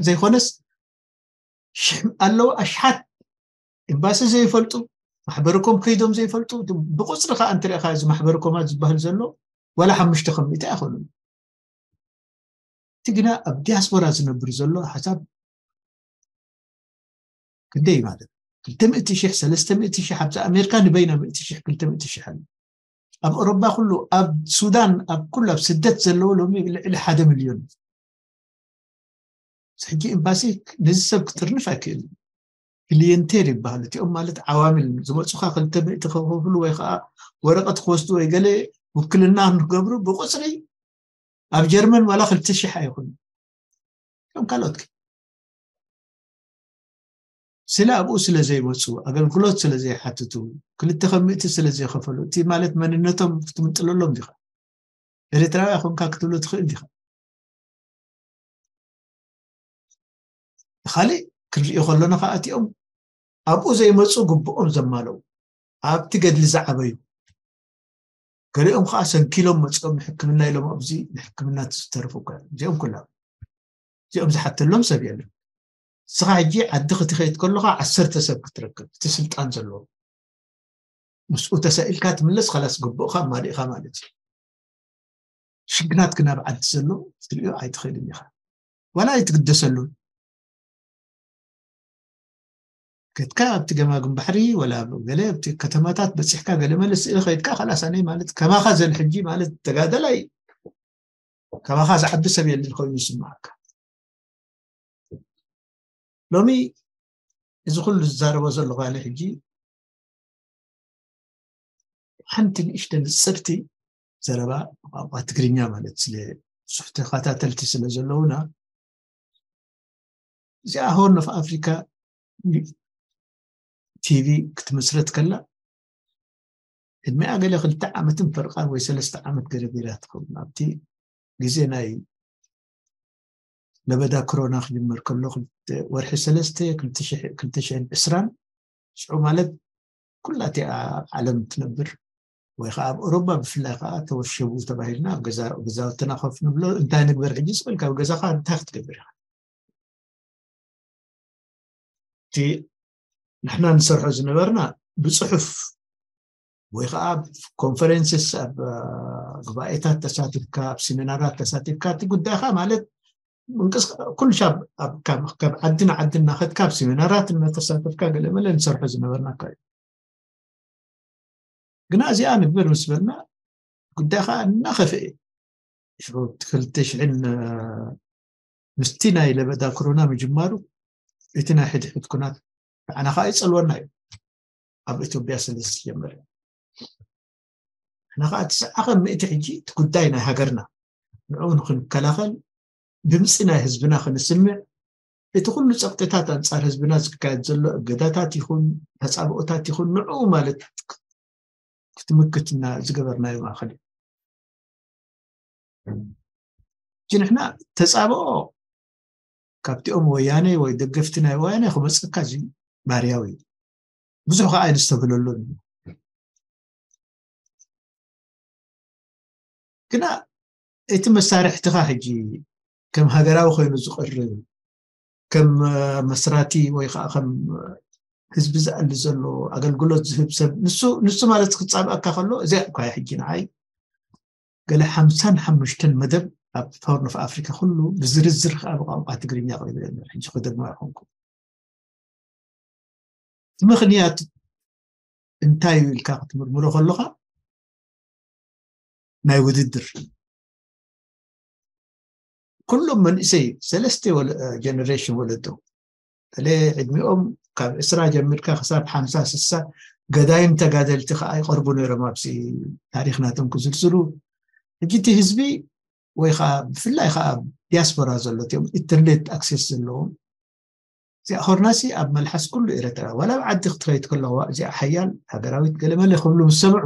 ዘይኮነስ ኣለዉ ኣሽሓት ኤምባሲ ዘይፈልጡ ማሕበርኮም ከይዶም ዘይፈልጡ ብቁፅሪ ከዓ እንትሪእካ እዚ ማሕበርኮማት ዝበሃል ዘሎ ዋላ ሓሙሽተ ከም ሚእቲ ኣይኮኑን እቲ ግና ኣብ ዲያስፖራ ዝነብር ዘሎ ሓሳብ ክንደይ ማለት ክልተ ሚእቲ ሽሕ ሰለስተ ሚእቲ ሽሕ ኣብዛ ኣሜሪካ ንበይና ሚእቲ ሽሕ ክልተ ሚእቲ ሽሕ ኣሎ ኣብ ኦሮባ ኩሉ ኣብ ሱዳን ኣብ ኩሉ ኣብ ስደት ዘለዉ ሎሚ ልዕሊ ሓደ ሚልዮን ሕጂ ኤምባሲ ነዚ ሰብ ክጥርንፍ ኣይክእልን ክሊየንቴል ይበሃል እቲኦም ማለት ዓዋሚል ዝመፁካ ክልተ ሚእቲ ከኸፍሉ ወይ ከዓ ወረቀት ክወስዱ ወይ ገለ ውክልና ንክገብሩ ብቁፅሪ ኣብ ጀርመን ዋላ ክልተ ሽሕ ኣይኹን ከም ካልኦት ስለ ኣብኡ ስለ ዘይመፁ ኣገልግሎት ስለ ዘይሓትቱ ክልተ ከም ምእቲ ስለ ዘይከፈሉ እቲ ማለት መንነቶም ክትምጥለሎም ዲኻ ኤርትራዊ ኮንካ ክትብሎ ትኽእል ዲኻ ካልእ ክንሪኦ ከለና ከዓ እቲኦም ኣብኡ ዘይመፁ ግብኦም ዘማለው ኣብቲ ገድሊ ዝዓበዩ ገሊኦም ከዓ ሰንኪሎም መፅኦም ንሕክምና ኢሎም ኣብዚ ንሕክምና ዝተረፉ እዚኦም ኩላ እዚኦም ዝሓተሎም ሰብ የለን እስኻ ሕጂ ዓዲ ክትኸይድ ከለካ ዓሰርተ ሰብ ክትረክብ እቲ ስልጣን ዘለዎ ምስኡ ተሰኢልካ ትምለስ ካላስ ግቡእካ ኣማሊእካ ማለት እዩ ሽግናት ግን ኣብ ዓዲ ዘሎ ክትሪኦ ኣይትኽእልን ኢኻ ዋላ ኣይትግደሰሉን ከድካ ኣብቲ ገማግም ባሕሪ ወላ ገለ ኣብቲ ከተማታት በፂሕካ ገለ መለ ስእሊ ከይድካ ካላስ ኣነይ ማለት ከማኻ ዘን ሕጂ ማለት ተጋደላይ ከማኻ ዝዓቢ ሰብ የለን ኮይኑ ይስማዓካ ሎሚ እዚ ኩሉ ዝዛረቦ ዘለኹ ኣነ ሕጂ ሓንቲ ንእሽተ ንፅርቲ ዘረባ ቋንቋ ትግርኛ ማለት ስለ ብዙሕ ተኸታተልቲ ስለ ዘለውና እዚኣ ሆርን ኦፍ ኣፍሪካ ቲቪ ክትምስረት ከላ እድሜኣ ገለ ክልተ ዓመትን ፈርቓን ወይ ሰለስተ ዓመት ገለ ገይራ ትኸውን ኣብቲ ግዜ ናይ ለበዳ ክሮና ክጅመር ከሎ ወርሒ ሰለስተ ክልተ ሽሕን ዕስራን ሽዑ ማለት ኩላ እቲኣ ኣብ ዓለም ትነብር ወይ ከዓ ኣብ ኦሮባ ብፍላይ ከዓ ተወሸቡ ተባሂልና ኣብ ገዛውትና ኮፍ ንብሎ እንታይ ንግበር ሕጂ ስበል ካብ ገዛካ እንታይ ክትገብር ኢካ እቲ ንሕና ንሰርሖ ዝነበርና ብፅሑፍ ወይ ከዓ ኮንፈረንስስ ኣብ ጉባኤታት ተሳቲፍካ ኣብ ሴሚናራት ተሳቲፍካ እቲ ጉዳይካ ማለት ምንቅስ ኩሉ ሻብ ካብ ዓዲ ንዓዲ እናኸድካ ኣብ ሴሚናራት እናተሳተፍካ ገለ መለ ንሰርሖ ዝነበርና ካ እዩ ግና እዚኣ ንግበር ምስ በልና ጉዳይ ከዓ እናኸፍአ ክልተ ሽሕን ምስቲ ናይ ለበዳ ኮሮና ምጅማሩ እቲ ናይ ሕድሕድ ኩናት ንዓና ከዓ ይፀልወና እዩ ኣብ ኢትዮጵያ ስለ ዝጀመረ ንሕና ከዓ እቲ ዝዓኸ ምእቲ ሕጂ እቲ ጉዳይ ናይ ሃገርና ንዕኡ ንክንከላኸል ድምፂ ናይ ህዝብና ክንስምዕ፣ እቲ ኩሉ ፀቕጥታት ኣንፃር ህዝብና ዝካየድ ዘሎ እገዳታት ይኹን ተፃብኦታት ይኹን ንዕኡ ማለት ክትምክትና ዝገበርናዮ ማእኸል እዩ። ሕጂ ንሕና ተፃብኦ ካብቲኦም ወያነ ወይ ደገፍቲ ናይ ወያነ ክመፀካ እዚ ባህርያዊ እዩ። ብዙሕ ከዓ ኣይንስተብህለሉን እዩ። ግና እቲ መሳርሕትኻ ሕጂ ከም ሃገራዊ ኮይኑ ዝቐርብ፣ ከም መስራቲ ወይ ከዓ ከም ህዝቢ ዝኣሊ ዘሎ ኣገልግሎት ዝህብ ሰብ ንሱ ንሱ ማለት ክፃብኣካ ከሎ እዚኣ እኳ ሕጂ ንዓይ ገለ ሓምሳን ሓሙሽተን መደብ ኣብ ሆርን ኦፍ ኣፍሪካ ኩሉ ብዝርዝር ከዓ ብቋንቋ ትግርኛ ቅሪበ ነበር። ሕጂ ክደግሞ ኣይኮንኩ። እቲ ምኽንያት እንታይ እዩ ኢልካ ክትምርምሮ ከለካ ናይ ውድድር ኩሎም መንእሰይ ሰለስተ ጀነሬሽን ወለዶ ተለ ዕድሚኦም ካብ ዕስራ ጀሚርካ ክሳብ ሓምሳ ስሳ ገዳይም ተጋደልቲ ከዓ ይቐርቡ ነይሮም ኣብዚ ታሪክ ናቶም ክዝርዝሩ። ሕጂ እቲ ህዝቢ ወይ ከዓ ብፍላይ ከዓ ዲያስፖራ ዘሎ እቲኦም ኢንተርኔት ኣክሴስ ዘለዎም እዚኣ ሆርናሲ ኣብ መልሓስ ኩሉ ኤረትራ ዋላ ኣብ ዓዲ ክትኸይድ ከለዋ እዚኣ ሓያል ሃገራዊት ገለመለ ክብሉ ምስ ሰምዑ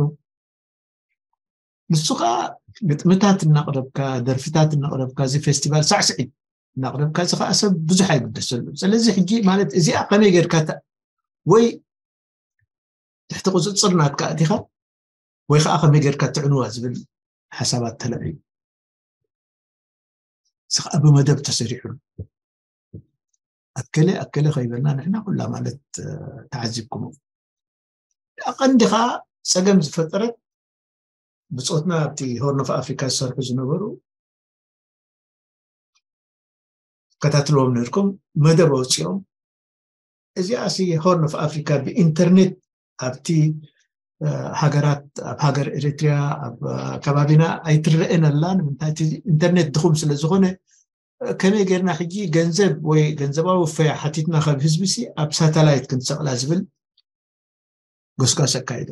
ንሱ ከዓ ግጥምታት እናቕረብካ ደርፍታት እናቕረብካ እዚ ፌስቲቫል ሳዕስዒት እናቕረብካ እዚ ከዓ ሰብ ብዙሕ ኣይግደሰሉ። ስለዚ ሕጂ ማለት እዚኣ ከመይ ጌርካ ወይ ትሕቲ ቁፅፅር ናትካ ኣቲኻ ወይ ከዓ ከመይ ጌርካ ትዕንዋ ዝብል ሓሳባት ተለዒሉ እዚ ከዓ ብመደብ ተሰሪሑሉ ኣከለ ኣከለ ከይበልና ንሕና ኩላ ማለት ተዓዚብኩም። ኣቐንዲ ከዓ ፀገም ዝፈጠረት ብፆትና ኣብቲ ሆርን ኦፍ ኣፍሪካ ዝሰርሑ ዝነበሩ ከታትልዎም ነርኩም መደብ ኣውፅኦም እዚኣ ሲ ሆርን ኦፍ ኣፍሪካ ብኢንተርኔት ኣብቲ ሃገራት ኣብ ሃገር ኤሪትሪያ ኣብ ከባቢና ኣይትረአን ኣላ ንምንታይ ኢንተርኔት ድኹም ስለ ዝኾነ ከመይ ጌርና ሕጂ ገንዘብ ወይ ገንዘባዊ ፈያ ሓቲትና ካብ ህዝቢ ሲ ኣብ ሳተላይት ክንሰቕላ ዝብል ጎስጓስ ኣካይዱ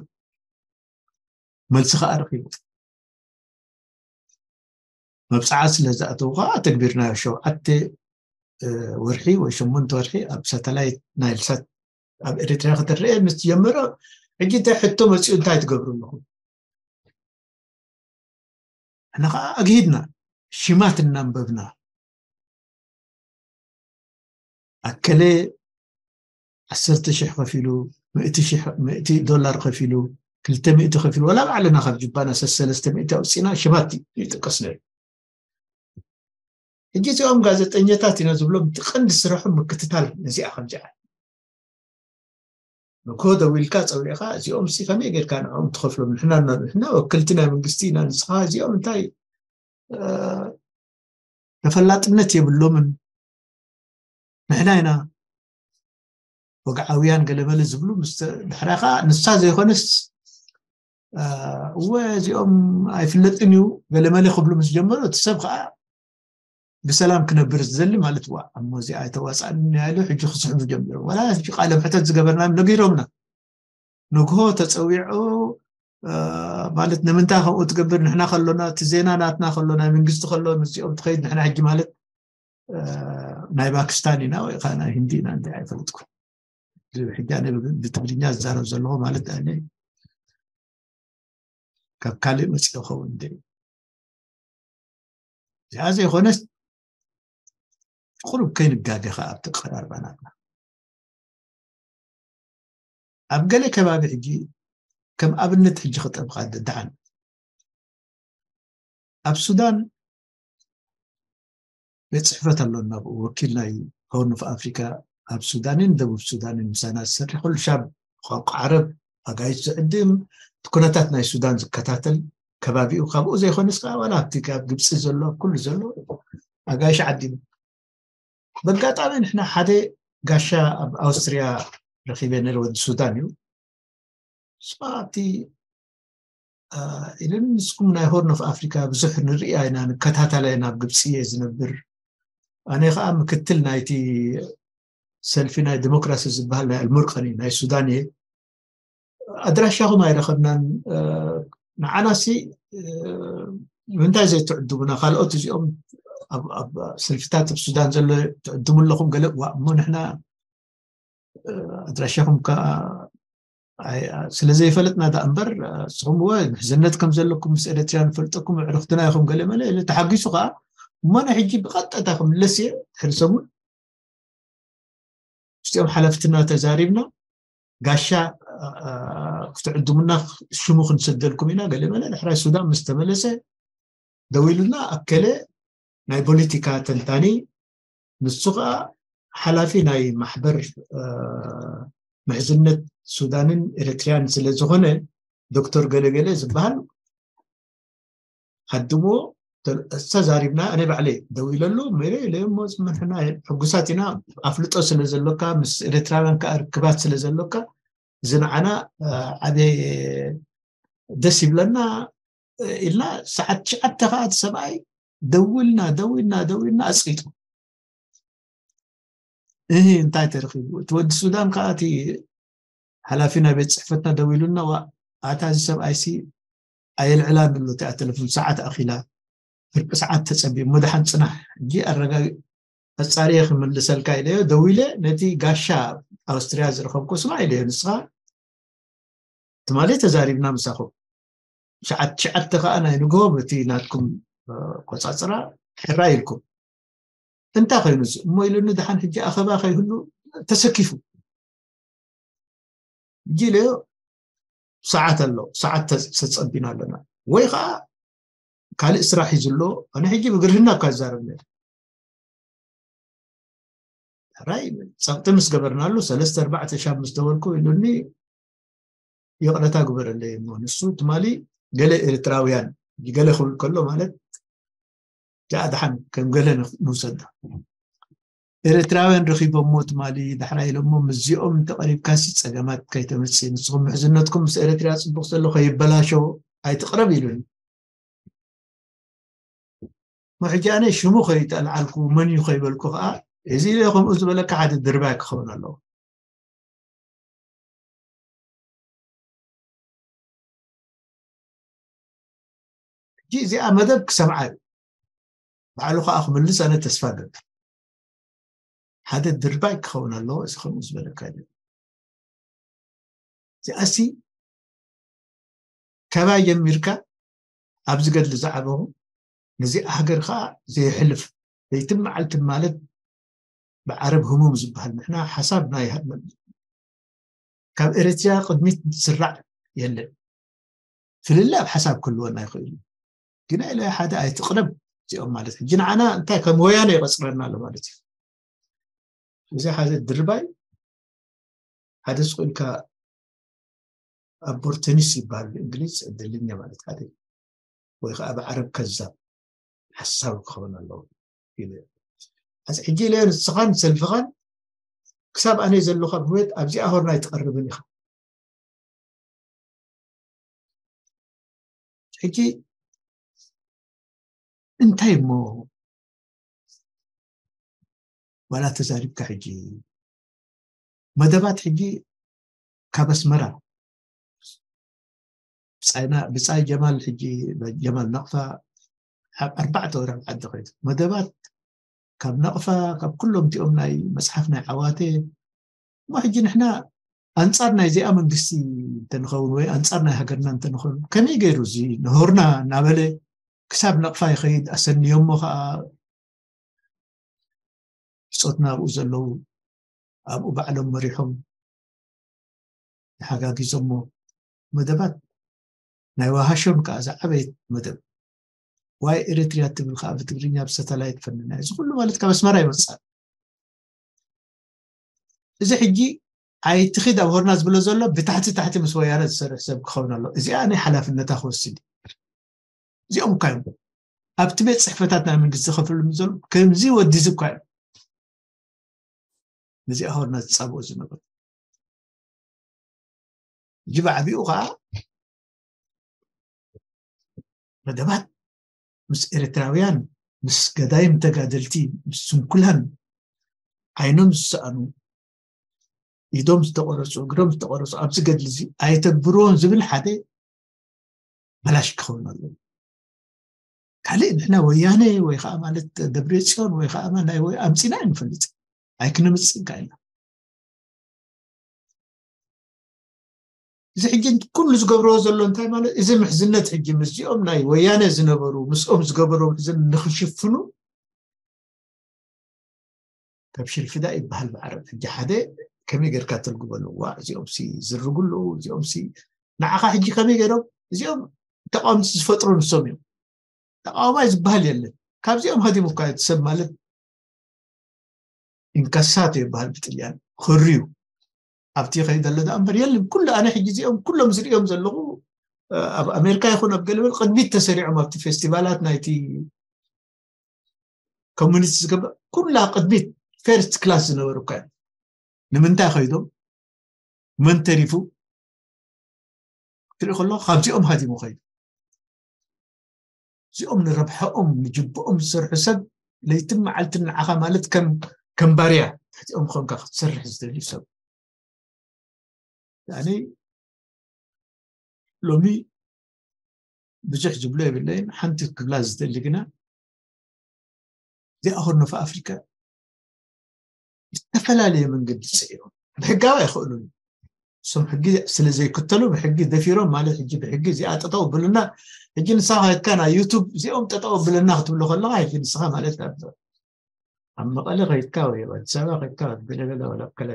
መልሲ ከዓ ረኪቡ መብፅዓ ስለ ዝኣተው ከዓ ተግቢርናዮ ሸውዓተ ወርሒ ወይ ሸሞንተ ወርሒ ኣብ ሳተላይት ናይልሳት ኣብ ኤሪትሪያ ክትረአ ምስ ጀመረ ሕጂ እንታይ ሕቶ መፅኡ እንታይ ትገብሩ ኣለኹም ንኻ ኣግሂድና ሽማት እናንበብና ኣከለ ዓሰርተ ሽሕ ከፊሉ ምእቲ ዶላር ከፊሉ ክልተ ሚእቲ ከፊሉ ወላ ባዕልና ካብ ጅባና ሰሰለስተ ሚእቲ ኣውፅና ሽማት ይጥቀስ ነሩ ሕጂ እዚኦም ጋዜጠኛታት ኢና ዝብሎም እቲ ቀንዲ ስርሖም ምክትታል ነዚኣ ከምዚኣ ንኮ ደዊልካ ፀዊዕካ እዚኦም ሲ ከመይ ጌርካ ንዕኦም ትኸፍሎም ንሕና ንሕና ወክልቲ ናይ መንግስቲ ኢና ንስኻ እዚኦም እንታይ ተፈላጥነት የብሎምን ንሕና ኢና ወግዓውያን ገለመለ ዝብሉ ምስ ድሕራ ከዓ ንሳ ዘይኮነስ እወ እዚኦም ኣይፍለጥን እዩ ገለመለ ክብሉ ምስ ጀመሩ እቲ ሰብ ከዓ ብሰላም ክነብር ዝደሊ ማለት ዋ እሞ እዚኣ ኣይተዋፃእኒ ኢሉ ሕጂ ክስሕቡ ጀሚሮም ዋላ ሕጂ ቃለ ምሕተት ዝገበርና ነጊሮምና ንግሆ ተፀዊዑ ማለት ንምንታይ ከምኡ ትገብር ንሕና ከሎና እቲ ዜና ናትና ከሎ ናይ መንግስቲ ከሎ ምስዚኦም ትኸይድ ንሕና ሕጂ ማለት ናይ ፓኪስታን ኢና ወይ ከዓ ናይ ህንዲ ኢና እንታይ ኣይፈልጥኩ ሕጂ ኣነ ብትግርኛ ዝዛረብ ዘለኹ ማለት ኣነ ካብ ካልእ መፅእ ኸውን እንደ እዚኣ ዘይኮነስ ቁሩብ ከይንጋገ ከዓ ኣብቲ ቀራርባ ናትና ኣብ ገለ ከባቢ ሕጂ ከም ኣብነት ሕጂ ክጠብቃ ደድሓን ኣብ ሱዳን ቤት ፅሕፈት ኣሎና ብኡ ወኪል ናይ ሆርን ኦፍ ኣፍሪካ ኣብ ሱዳንን ደቡብ ሱዳንን ምሳና ዝሰርሕ ኩሉ ሻብ ቋንቋ ዓረብ ኣጋይሽ ዝዕድም እቲ ኩነታት ናይ ሱዳን ዝከታተል ከባቢኡ ካብኡ ዘይኮነስ ከዓ ዋላ ኣብቲ ካብ ግብፂ ዘሎ ኣብ ኩሉ ዘሎ ኣጋይሽ ዓዲሙ በጋጣሚ ንሕና ሓደ ጋሻ ኣብ ኣውስትርያ ረኪበ ነረ ወዲ ሱዳን እዩ ኣብቲ ኢለን ንስኩም ናይ ሆርን ኦፍ ኣፍሪካ ብዙሕ ንርኢ ኢና ንከታተላ ኢና ኣብ ግብፂ እየ ዝነብር ኣነ ከዓ ምክትል ናይቲ ሰልፊ ናይ ዲሞክራሲ ዝበሃል ናይ ኣልሙርቀን እዩ ናይ ሱዳን እየ ኣድራሻኹም ኣይረኸብናን ንዓናሲ ንምንታይ ዘይትዕድሙና ካልኦት እዚኦም ኣብ ኣብ ሰልፍታት ኣብ ሱዳን ዘሎ ትዕድሙ ኣለኹም ገለ ዋ እሞ ንሕና ኣድራሻኹም ከ ስለ ዘይፈለጥና ዳ እምበር ንስኹም ወ ምሕዝነት ከም ዘለኩም ምስ ኤርትራ ንፈልጠኩም ኣዕርኽትና ኢኹም ገለ መለ ኢሉ ተሓጒሱ ከዓ እሞ ንሕጂ ብቐጥታ ክምለስ እየ ድሕሪ ሰሙን ምስኦም ሓለፍትና ተዛሪብና ጋሻ ክትዕድሙና ሽሙ ክንሰደልኩም ኢና ገለ መለ ድሕራይ ሱዳን ምስ ተመለሰ ደዊሉና ኣከለ ናይ ፖለቲካ ተንታኒ ንሱ ከዓ ሓላፊ ናይ ማሕበር ምሕዝነት ሱዳንን ኤርትራን ስለ ዝኾነ ዶክተር ገለገለ ዝበሃል ዓድሞ ተዛሪብና ኣነ ባዕለይ ደው ኢለሉ መረ ኢለሞ ዝመርሕና ሕጉሳት ኢና ኣፍልጦ ስለ ዘሎካ ምስ ኤርትራውያን ከዓ ርክባት ስለ ዘሎካ እዚ ንዓና ዓበ ደስ ይብለና ኢልና ሰዓት ትሽዓተ ከዓ እቲ ሰብኣይ ደውልና ደውልና ደውልና ኣፅቂጡ እህ እንታይ ተረኺቡ እቲ ወዲ ሱዳን ከዓ እቲ ሓላፊ ናይ ቤት ፅሕፈትና ደው ኢሉና ዋ ኣታ እዚ ሰብኣይሲ ኣየልዕላን ኣሎ እቲኣ ቴሌፎን ሰዓት ኣኺላ ፍርቂ ሰዓት ተፀቢቡ መድሓን ፅናሕ ሕጂ ኣረጋጊ ኣፃርየ ክምልሰልካ ኢለዮ ደዊለ ነቲ ጋሻ ኣውስትርያ ዝረኸብኩ ስማ ኢለዮ ንስኻ ትማሊ ተዛሪብና ምሳኹም ሸዓት ሸዓተ ከዓ ናይ ንግሆ በቲ ናትኩም ቆፃፅራ ሕራ ኢልኩም እንታይ ኮይኑ እሞ ኢሉኒ ድሓን ሕጂ ኣኸባ ከይህሉ ተሰኪፉ ሕጂ ኢለዮ ሰዓት ኣሎ ሰዓት ተፀቢና ኣለና ወይ ከዓ ካልእ ስራሕ እዩ ዘሎ ኣነ ሕጂ ብግርህና እኳ ዝዛረብ ነረ ሕራይ ፀቕጢ ምስ ገበርናሉ ሰለስተ ኣርባዕተ ሻብ ምስ ደወልኩ ኢሉኒ ይቕረታ ግበረለይ እሞ ንሱ ትማሊ ገለ ኤርትራውያን ገለ ክብል ከሎ ማለት ጃ ድሓን ከም ገለ ንውሰዳ ኤርትራውያን ረኺቦሞ ትማሊ ዳሕራ ኢሎሞ ምስዚኦም እንተቐሪብካሲ ፀገማት ከይተመፅእ ንስኹም ምሕዝነትኩም ምስ ኤርትራ ፅቡቕ ዘሎ ከይበላሸው ኣይትቕረብ ኢሉኒ ሕጂ ኣነ ሽሙ ከይጠልዓልኩ መን እዩ ከይበልኩ ከዓ እዚ ኢለ ከምኡ ዝበለካ ሓደ ድርባይ ክኸውን ኣለዎ ሕጂ እዚኣ መደብ ክሰምዓ እዩ ባዕሉ ከዓ ክምልስ ኣነ ተስፋ ገብር ሓደ ድርባይ ክኸውን ኣለዎ እዚ ከምኡ ዝበለካ እዩ እዚኣሲ ካባይ ጀሚርካ ኣብዚ ገድሊ ዝዓበኹ ነዚኣ ሃገር ከዓ ዘየሕልፍ ለይትን መዓልትን ማለት ብዓረብ ህሙም ዝበሃል ንሕና ሓሳብ ናይ ሃድመ ካብ ኤርትራ ቅድሚት ዝስራዕ የለን ፍልለ ኣብ ሓሳብ ክህልወና ይኽእል እዩ ግን ኢለ ሓደ ኣይትቕረብ እዚኦም ማለት ሕጂ ንዓና እንታይ ከም ወያነ ይቐፅረና ኣሎ ማለት እዩ እዚ ሓደ ድርባይ ሓደ ስቕ ኢልካ ኣቦርተኒስ ይበሃል ብእንግሊዝ ዕድልኛ ማለት ሓደ ወይ ከዓ ብዓረብ ከዛብ ሓሳብ ክኸውን ኣለዎ ኢሉ ሕጂ ኢለ ንስኻን ሰልፍኻን ክሳብ ኣነ ዘለኹ ኣብ ህወት ኣብዚኣ ሆርና ኣይትቐርብን ኢኻ ሕጂ እንታይ እሞ ዋላ ተዛሪብካ ሕጂ መደባት ሕጂ ካብ ኣስመራ ብፃይና ብፃይ ጀማል ሕጂ ጀማል ነቕፋ ኣብ ኣርባዕተ ወርሒ ዓዲ ኸይዱ መደባት ካብ ነቕፋ ካብ ኩሎም እቲኦም ናይ መፅሓፍ ናይ ዓዋተ እሞ ሕጂ ንሕና ኣንፃር ናይዚኣ መንግስቲ እንተንኸውን ወይ ኣንፃር ናይ ሃገርና እንተንኸውን ከመይ ገይሩ እዚ ንሆርና እናበለ ክሳብ ነቕፋ ይኸይድ ኣሰንዮሞ ከዓ ብፆትና ኣብኡ ዘለዉ ኣብኡ ባዕሎም መሪሖም ተሓጋጊዞሞ መደባት ናይ ዋሃሾም ከዓ ዝዓበየት መደብ ዋይ ኤሪትሪያ ትብል ከዓ ብትግርኛ ብሳተላይት ፈንና እዚ ኩሉ ማለት ካብ ኣስመራ ይመፅእ እዚ ሕጂ ኣይትኺድ ኣብ ሆርና ዝብሎ ዘሎ ብታሕቲ ታሕቲ ምስ ወያነ ዝሰርሕ ሰብ ክኸውን ኣሎ እዚኣ ናይ ሓላፍነታ ክወስድ እዚኦም እኳ እዮም ኣብቲ ቤት ፅሕፈታት ናይ መንግስቲ ዝኸፍሉ ዘሎ ከምዚ ወዲዚ እኳ እዮም ነዚኣ ሆርና ዝፃብኦ ዝነበሩ ሕጂ ብዓቢኡ ከዓ መደባት ምስ ኤርትራውያን ምስ ገዳይም ተጋደልቲ ምስ ስንኩላን ዓይኖም ዝሰኣኑ ኢዶም ዝተቆረፁ እግሮም ዝተቆረፁ ኣብዚ ገድሊ እዚ ኣይተግብርዎን ዝብል ሓደ በላሽ ክኸውን ኣለዎ ካልእ ንሕና ወያነ ወይ ከዓ ማለት ደብረ ፅዮን ወይ ከዓ ናይ ወይ ኣምፂና ኣይንፈልጥ ኣይክነምፅእ እንካ ኢና። እዚ ሕጂ ኩሉ ዝገብርዎ ዘሎ እንታይ ማለት እዚ ምሕዝነት ሕጂ ምስዚኦም ናይ ወያነ ዝነበሩ ምስኦም ዝገበርዎ ምሕዝን ንክሽፍኑ ካብ ሽልፍዳ ይበሃል ብዓረብ። ሕጂ ሓደ ከመይ ጌርካ ትርጉመሉ? ዋ እዚኦም ሲ ዝርጉሉ እዚኦም ሲ ንዓኻ ሕጂ ከመይ ገይሮም እዚኦም ተቃወምቲ ዝፈጥሩ ንሶም እዮም። ተቃዋማይ ዝበሃል የለን። ካብዚኦም ሃዲሙ እኳ እቲ ሰብ ማለት ኢንካሳቶ ይበሃል ብጥልያን ክርዩ ኣብቲ ይኸይድ ኣሎ ደኣ እምበር የለን። ኩሉ ኣነ ሕጂ እዚኦም ኩሎም ዝርእዮም ዘለኹ ኣብ ኣሜሪካ ይኹን ኣብ ገለበል ቅድሚት ተሰሪዖም ኣብቲ ፌስቲቫላት ናይቲ ኮሚኒቲ ዝገብር ኩላ ቅድሚት ፈርስት ክላስ ዝነበሩ እኳ እዮም። ንምንታይ ከይዶም? መን ተሪፉ? ክትርኢ ከሎ ካብዚኦም ሃዲሙ ከይዱ። እዚኦም ንረብሐኦም ንጅብኦም ዝሰርሑ ሰብ ለይትን መዓልትን ንዓኻ ማለት ከም ከም ባርያ ትሕቲኦም ኮንካ ክትሰርሕ ዝደልዩ ሰብ ያኒ ሎሚ ብዙሕ ዝብሎ የብለይን። ሓንቲ ክብላ ዝደሊ ግና እዚኣ ሆርን ኦፍ ኣፍሪካ ዝተፈላለየ መንገዲ ፅዒሮም ብሕጋዊ ኣይኽእሉን። እሶም ሕጊ ስለ ዘይክተሉ ብሕጊ ደፊሮም ማለት ሕጂ ብሕጊ እዚኣ ጠጠው ብልና ሕጂ ንሳ ከድካ ናይ ዩቱብ እዚኦም ጠጠው ብልና ክትብሎ ከለካ ሕጂ ንስኻ ማለት ኣብ ኣብ መቐለ ከይድካ ወይ ኣብ ኣዲስ ኣበባ ከይድካ ገለገለ ወላ ከለ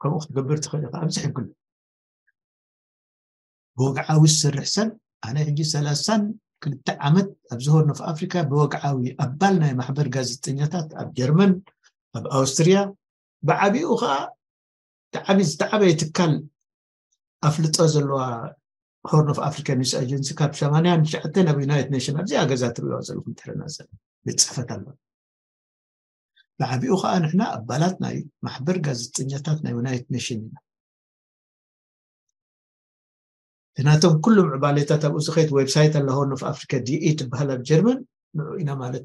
ከምኡ ክትገብር ትኽእል ኢኻ። ኣብዚ ሕጊ ኣሎ። ብወግዓዊ ዝሰርሕ ሰብ ኣነ ሕጂ ሰላሳን ክልተ ዓመት ኣብዚ ሆርን ኦፍ ኣፍሪካ ብወግዓዊ ኣባል ናይ ማሕበር ጋዜጠኛታት ኣብ ጀርመን ኣብ ኣውስትርያ ብዓቢኡ ከዓ ተዓቢ ዝተዓበየ ትካል ኣፍልጦ ዘለዋ ሆርን ኦፍ ኣፍሪካ ኒውስ ኣጀንሲ ካብ ሰማንያን ትሽዓተን ኣብ ዩናይትድ ኔሽን ኣብዚኣ ገዛ ትሪእዋ ዘለኹም ትሕረና ዘ ቤት ፅሕፈት ኣለዋ። ብዓቢኡ ከዓ ንሕና ኣባላት ናይ ማሕበር ጋዜጠኛታት ናይ ዩናይትድ ኔሽን ኢና። ናቶም ኩሉ ምዕባሌታት ኣብኡ ዝኸይድ ዌብሳይት ኣላ ሆርን ኦፍ ኣፍሪካ ዲኢ ትበሃል ኣብ ጀርመን ንዑ ኢና ማለት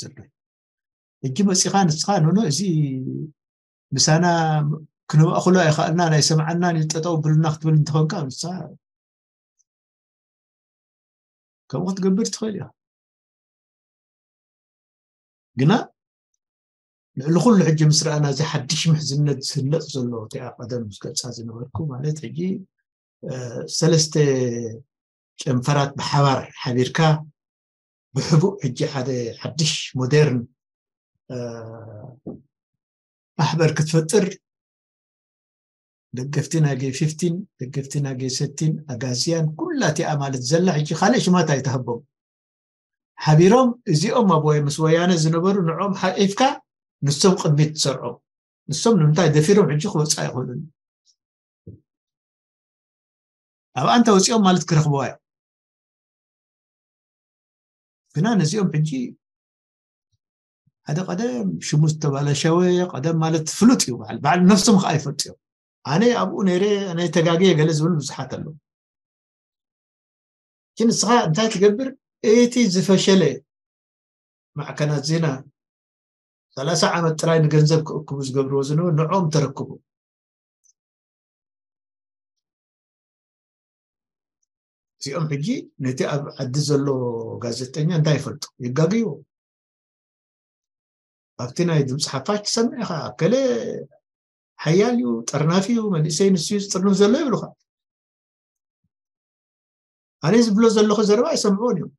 ዘሎ። ሕጂ መፂኻ ንስኻ ኖኖ እዚ ምሳና ክነማእክሎ ኣይኸኣልና ናይ ሰምዓና ንጠጠው ብልና ክትብል እንተኾንካ ንሳ ከምኡ ክትገብር ትኽእል እያ። ግና ልዕሊ ኩሉ ሕጂ ምስ ረኣና እዚ ሓድሽ ምሕዝነት ዝህነፅ ዘሎ እቲኣ ቀደም ዝገልፃ ዝነበርኩ ማለት ሕጂ ሰለስተ ጨንፈራት ብሓባር ሓቢርካ ብሕቡእ ሕጂ ሓደ ሓድሽ ሞደርን ማሕበር ክትፈጥር ደገፍቲ ናይ ጌ ፊፍቲን ደገፍቲ ናይ ጌ ሰቲን ኣጋዝያን ኩላቲኣ ማለት ዘላ ሕጂ ካልእ ሽማት ኣይተሃቦም ሓቢሮም እዚኦም ኣብ ወይ ምስ ወያነ ዝነበሩ ንዖም ሓቂፍካ ንሶም ቅድሚት ትሰርዖም ንሶም ንምንታይ ደፊሮም ሕጂ ክወፁ ኣይኽእሉን ኣብኣ እንተ ወፂኦም ማለት ክረኽብዋ እዮም ግና ነዚኦም ሕጂ ሓደ ቀደም ሽሙ ዝተባላሸወ ቀደም ማለት ፍሉጥ እዩ በዓል በዓል ነፍሶም ከዓ ይፈልጡ እዮም ኣነ ኣብኡ ነይረ ናይ ተጋግየ ገለ ዝብል ብዙሓት ኣለዉ ግን ንስኻ እንታይ ትገብር እቲ ዝፈሸለ ማዕከናት ዜና ሰላሳ ዓመት ጥራይ ንገንዘብ ክእክቡ ዝገብርዎ ዝነበሩ ንዕኦም ተረክቡ እዚኦም ሕጂ ነቲ ኣብ ዓዲ ዘሎ ጋዜጠኛ እንታይ ይፈልጡ ይጋግይዎ ኣብቲ ናይ ድምፂ ሓፋሽ ትሰምዕ ኢኻ ከለ ሓያል እዩ ጠርናፊ እዩ መንእሰይ ንሱ እዩ ዝጥርንፍ ዘሎ ይብሉኻ ኣነ ዝብሎ ዘለኹ ዘረባ ኣይሰምዕዎን እዮም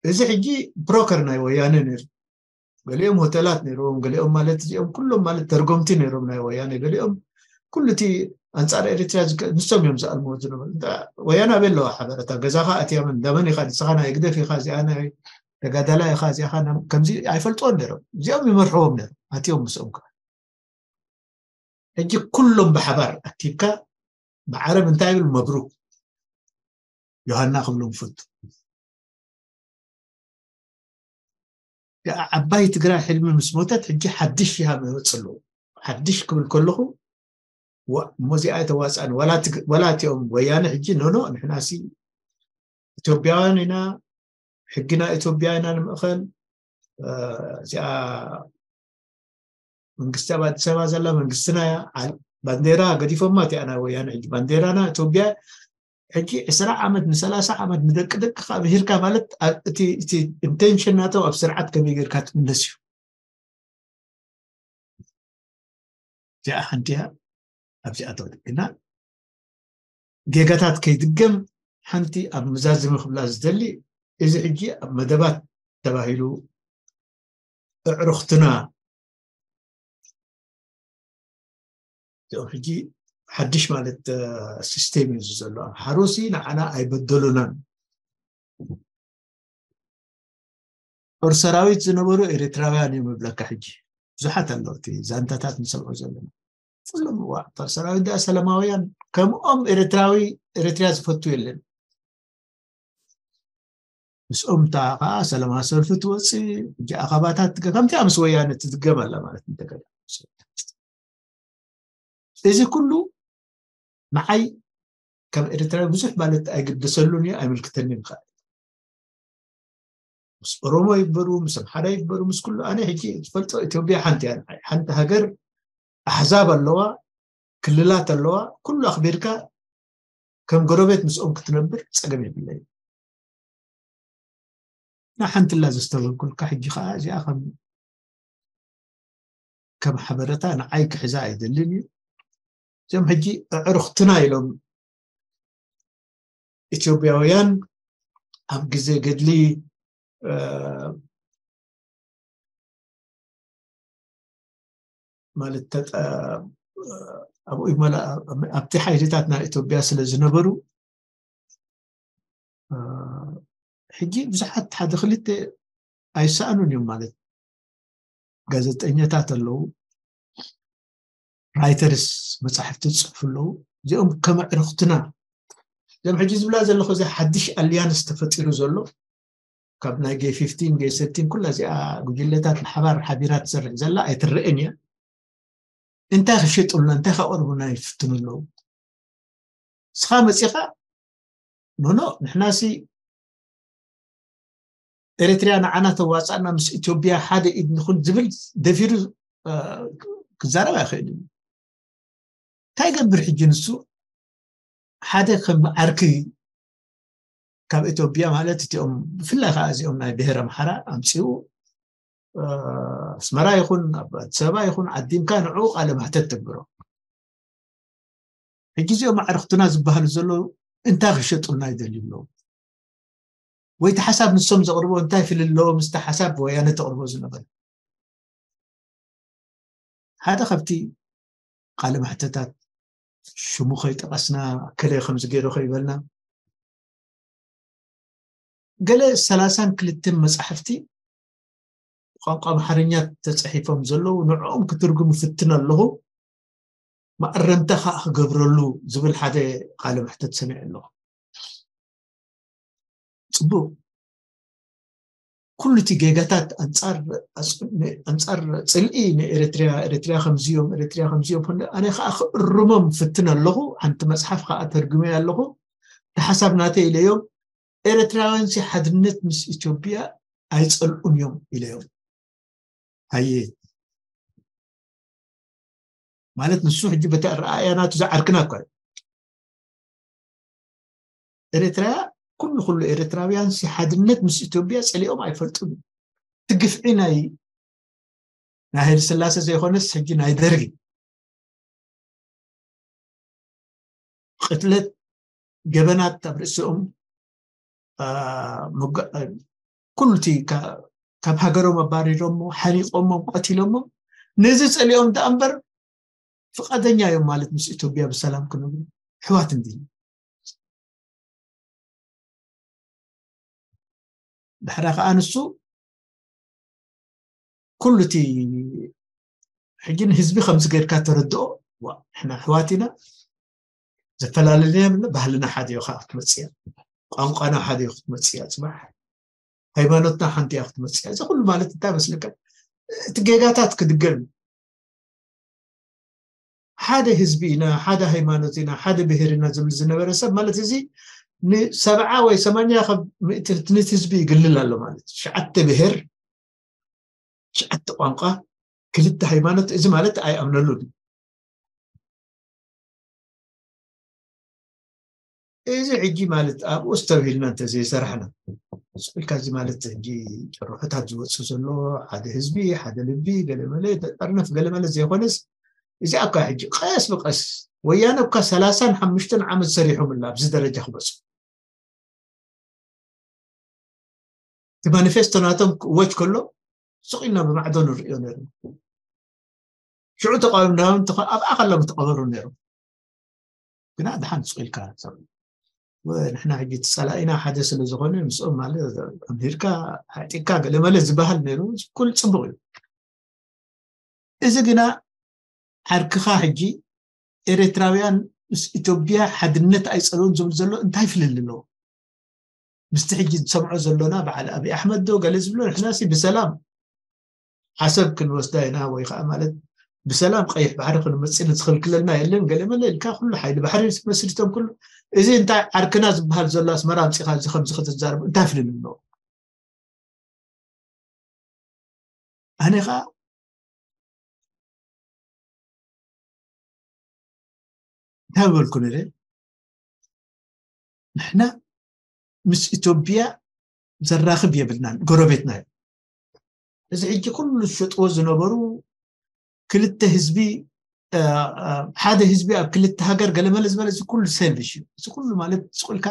እዚ ሕጂ ብሮከር ናይ ወያነ ነይሩ ገሊኦም ሆቴላት ነይርዎም ገሊኦም ማለት እዚኦም ኩሎም ማለት ተርጎምቲ ነይሮም ናይ ወያነ ገሊኦም ኩሉ እቲ ኣንፃር ኤሪትርያ ንሶም እዮም ዝኣልምዎ ዝነበሩ ወያነ ኣበይ ኣለዋ ሓበረታ ገዛኻ ኣትያምን እንዳመን ኢኻ ንስኻ ናይ ህግደፍ ኢኻ እዚኣ ናይ ተጋዳላይ ኢኻ እዚኣ ከምዚ ኣይፈልጥዎን ነይሮም እዚኦም ይመርሕዎም ነይሮም ኣትዮም ምስኦም ከዓ ሕጂ ኩሎም ብሓባር ኣኪብካ ብዓረብ እንታይ ይብል መብሩክ ዮሃና ክብሎም ፈቱ ዓባይ ትግራይ ሕልሚ ምስ ሞተት ሕጂ ሓድሽ ይሃብ ይወፅ ኣለዉ ሓድሽ ክብል ከለኹ እሞ እዚኣ ኣይተዋፅኣን ዋላ እቲኦም ወያነ ሕጂ ኖኖ ንሕናሲ ኢትዮጵያውያን ኢና ሕጊና ኢትዮጵያ ኢና ንምእኸል እዚኣ መንግስቲ ኣብ ኣዲስ ኣበባ ዘላ መንግስትና እያ ባንዴራ ገዲፎማ እቲኣ ናይ ወያነ ሕጂ ባንዴራና ኢትዮጵያ ሕጂ ዕስራ ዓመት ንሰላሳ ዓመት ንደቂ ደቅኻ ብሂርካ ማለት ኣብ እቲ እቲ ኢንቴንሽን ናቶም ኣብ ስርዓት ከመይ ጌርካ ትምለስ እዩ። እዚኣ ሓንቲ እያ። ኣብዚኣ ተወዲእና ጌጋታት ከይድገም ሓንቲ ኣብ መዛዝሚ ክብላ ዝደሊ፣ እዚ ሕጂ ኣብ መደባት ተባሂሉ ኣዕሩኽትና እዚኦም ሕጂ ሓድሽ ማለት ሲስቴም እዩ ዘሎ። ኣምሓሩሲ ንዓና ኣይበደሉናን። ጦር ሰራዊት ዝነበሩ ኤርትራውያን እዮም ይብለካ። ሕጂ ብዙሓት ኣለዉ እቲ ዛንታታት ንሰምዖ ዘለና። ኩሎም እዋ ጦር ሰራዊት ዳ ሰላማውያን ከምኦም ኤርትራዊ ኤርትርያ ዝፈቱ የለን። ምስኦም እታ ከዓ ሰላማዊ ሰልፊ ትወፅእ ሕጂ ኣኻባታት ትገ- ከምቲኣ ምስ ወያነ ትድገም ኣላ ማለት እንተገለ እዚ ኩሉ ንዓይ ከም ኤርትራዊ ብዙሕ ማለት ኣይግደሰሉን እዩ ኣይምልክተንን ይኽእል። ምስ ኦሮሞ ይበሩ ምስ ኣምሓራ ይበሩ ምስ ኩሉ ኣነ ሕጂ ዝፈልጦ ኢትዮጵያ ሓንቲ እያ። ንዓይ ሓንቲ ሃገር ኣሕዛብ ኣለዋ፣ ክልላት ኣለዋ። ኩሉ ኣኽቢርካ ከም ጎረቤት ምስኦም ክትነብር ፀገም የብለይ። ንሓንትላ ዘስተበልኩልካ ሕጂ ከዓ እዚኣ ከም ከም ሓበረታ ንዓይ ክሕዛ ኣይደልን እዩ። እዚኦም ሕጂ ኣዕሩኽትና ኢሎም ኢትዮጵያውያን ኣብ ግዜ ገድሊ ማለት ኣብኡ ይመላ ኣብቲ ሓይልታት ናይ ኢትዮጵያ ስለ ዝነበሩ ሕጂ ብዙሓት ሓደ ክልተ ኣይሰኣኑን እዮም ማለት ጋዜጠኛታት ኣለዉ፣ ራይተርስ መፃሕፍቲ ዝፅሕፉ ኣለዉ። እዚኦም ከም ኣዕሩኽትና እዞም ሕጂ ዝብላ ዘለኹ እዚ ሓድሽ ኣልያንስ ተፈጢሩ ዘሎ ካብ ናይ ጌ ፊፍቲን ጌ ሰርቲን ኩላ እዚኣ ጉጅለታት ንሓባር ሓቢራ ትሰርሕ ዘላ ኣይትረአን እያ። እንታይ ክሸጡልና እንታይ ከቕርቡና ይፍትኑ ኣለዉ። ንስኻ መፂኻ ኖኖ ንሕናሲ ኤርትርያ ንዓና ተዋፃእና ምስ ኢትዮጵያ ሓደ ኢድ ንኹን ዝብል ደፊሩ ክዛረብ ኣይኽእልን። እንታይ ገብር ሕጂ ንሱ ሓደ ከም ዓርኪ ካብ ኢትዮጵያ ማለት እቲኦም ብፍላይ ከዓ እዚኦም ናይ ብሄር ኣምሓራ ኣምፅኡ ኣስመራ ይኹን ኣብ ኣዲስ ኣበባ ይኹን ዓዲምካ ንዑ ቃለ ማሕተት ተግብሮ። ሕጂ እዚኦም ኣዕርኽትና ዝበሃሉ ዘለዉ እንታይ ክሸጡልና ይደልዩ ኣለዉ? ወይ እቲ ሓሳብ ንሶም ዘቕርቦ እንታይ ፍልል ኣለዎ ምስቲ ሓሳብ ወያነ ተቕርቦ ዝነበረ? ሓደ ካብቲ ቃለ ማሕተታት ሽሙ ከይጠቐስና ከለ ከምዚ ገይሩ ከይበልና ገለ ሰላሳን ክልተን መፃሕፍቲ ቋንቋ ኣምሓርኛ ተፃሒፎም ዘለዉ ንዕኦም ክትርጉም ይፍትን ኣለኹ፣ መኣረምታ ከዓ ክገብረሉ ዝብል ሓደ ቃለ መሕተት ሰሚዐ ኣለኹ። ፅቡቅ ኩሉ እቲ ጌጋታት ኣንፃር ኣንፃር ፅልኢ ንኤርትርያ ኤርትርያ ከምዚዮም ኤርትርያ ከምዚዮም ኣነ ከዓ ክእርሞም ፍትን ኣለኹ። ሓንቲ መፅሓፍ ከዓ ተርጉመ ኣለኹ። እቲ ሓሳብ ናተይ ኢለዮም ኤርትራውያን ሲ ሓድነት ምስ ኢትዮጵያ ኣይፀልኡን እዮም ኢለዮም። ኣየ ማለት ንሱ ሕጂ በቲ ኣረኣእያ ናቱ ዝዓርክና እኳ እዩ። ኤርትራ ኩሉ ኩሉ ኤርትራውያን ሲ ሓድነት ምስ ኢትዮጵያ ፀሊኦም ኣይፈልጡን። እቲ ግፍዒ ናይ ናይ ሃይለ ስላሴ ዘይኮነስ ሕጂ ናይ ደርጊ ቅትለት ገበናት ኣብ ርእሲኦም ኩሉ እቲ ካብ ሃገሮም ኣባሪሮሞ ሓሪቆሞም ቀቲሎሞም ነዚ ፀሊኦም ደኣ እምበር ፍቓደኛ እዮም ማለት ምስ ኢትዮጵያ ብሰላም ክነብሩ ሕዋት እንዲ ድሕራ ከዓ ንሱ ኩሉ እቲ ሕጂ ንህዝቢ ከምዚ ገይርካ ተረድኦ ንሕና ኣሕዋት ኢና ዘፈላለለና የብልና ባህልና ሓደ እዩ ከዓ ክትመፅእ እያ ቋንቋና ሓደ እዩ ክትመፅእ እያ ፅባሕ ሃይማኖትና ሓንቲ እያ ክትመፅእ እያ እዚ ኩሉ ማለት እንታይ መስለካ እቲ ጌጋታት ክድገም ሓደ ህዝቢ ኢና ሓደ ሃይማኖት ኢና ሓደ ብሄር ኢና ዝብል ዝነበረ ሰብ ማለት እዚ ንሰብዓ ወይ ሰማንያ ካብ ምእቲ ህዝቢ ይግልል ኣሎ ማለት ሸዓተ ብሄር ሸዓተ ቋንቋ ክልተ ሃይማኖት እዚ ማለት ኣይኣምነሉን እዚ ሕጂ ማለት ኣብኡ ዝተብሂልና እንተዘይሰራሕና፣ ስቕ ኢልካ እዚ ማለት ሕጂ ጭርሖታት ዝወፅእ ዘሎ ሓደ ህዝቢ፣ ሓደ ልቢ፣ ገለመለ፣ ጠርነፍ ገለመለ ዘይኮነስ፣ እዚኣ እኳ ሕጂ ቀስ ብቀስ፣ ወያነ እኳ ሰላሳን ሓሙሽተን ዓመት ሰሪሖምላ ኣብዚ ደረጃ ክበፁ። እቲ ማኒፌስቶ ናቶም ክእወጅ ከሎ ስቕ ኢልና ብማዕዶ ንርእዮ ነርና። ሽዑ ተቃዊምናዮም እንተኾ ኣብኣ ከሎም ተቐበሩ ነይሮም። ግና ድሓን ስቕ ኢልካ ሰብ፣ ወ-፣ ንሕና ሕጂ እቲ ጸላኢና ሓደ ስለ ዝኾነ ምስኦም ማለት ኣምሂርካ፣ ኣዕጢቕካ፣ ገለመለ ዝበሃል ነይሩ። እዚ ኩሉ ጽቡቕ እዩ። እዚ ግና ዓርክኻ ሕጂ ኤርትራውያን ምስ ኢትዮጵያ ሓድነት ኣይጸልውን ዝብል ዘሎ እንታይ ፍልል ኣለዎ? ምስቲ ሕጂ ዝሰምዖ ዘሎና በዓል ኣብይ ኣሕመድ ዶ ገለ ዝብሎ ንሕናሲ ብሰላም ዓሰብ ክንወስዳ ኢና ወይ ከዓ ማለት ብሰላም ቀይሕ ባሕሪ ክንመጽእ ዝኽልክለና የለን ገለ መለ ኢልካ ኩሉ ሓይሊ ባሕሪ መስሪቶም ኩሉ እዚ እንታይ ዓርክና ዝበሃል ዘሎ ኣስመራ ኣምጺኻ እዚ ከምዚ ክትዛረቡ እንታይ ፍልል ኣለዎ? ኣነ ኸዓ እንታይ በልኩ ነይረ? ንሕና ምስ ኢትዮጵያ ዘራኽብ የብልናን፣ ጎረቤትና እዩ። እዚ ሕጂ ኩሉ ዝሸጥዎ ዝነበሩ ክልተ ህዝቢ፣ እ፣ እ፣ ሓደ ህዝቢ ኣብ ክልተ ሃገር ገለመለ ዝበለ እዚ ኩሉ ሰልፊሽ እዩ። እዚ ኩሉ ማለት ስቕ ኢልካ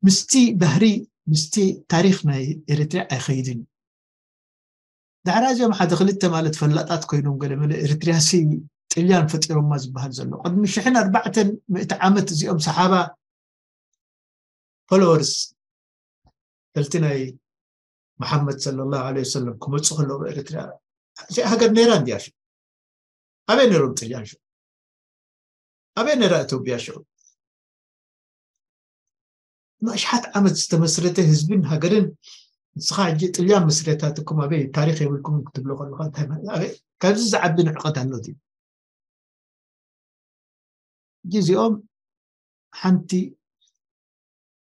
ምስቲ ባህሪ፣ ምስቲ ታሪኽ ናይ ኤርትራ ኣይኸይድን እዩ። ዳሕራ እዚኦም ሓደ ክልተ ማለት ፈላጣት ኮይኖም ገለመለ ኤርትራሲ ጥልያን ፈጢሮማ ዝበሃል ዘሎ። ቅድሚ ሽሕን ኣርባዕተን ሚእቲ ዓመት እዚኦም ሰሓባ ፎሎወርስ ፈልቲ ናይ መሓመድ ሰለላሁ ዐለይሂ ወሰለም ክመጹ ከለዉ ኤርትራ እዚኣ ሃገር ነይራ እንድያ ሽዑ? ኣበይ ነይሮም ጥልያን ሽዑ? ኣበይ ነይራ ኢትዮጵያ ሽዑ? ንኣሽሓት ዓመት ዝተመስረተ ህዝብን ሃገርን ንስኻ ሕጂ ጥልያን መስረታትኩም ኣበይ ታሪኽ የብልኩምን ክትብሎ ከለኻ እንታይ ማለት? ኣበይ? ካብዚ ዝዓቢ ንዕቀት ኣሎ ድዩ? ሕጂ እዚኦም ሓንቲ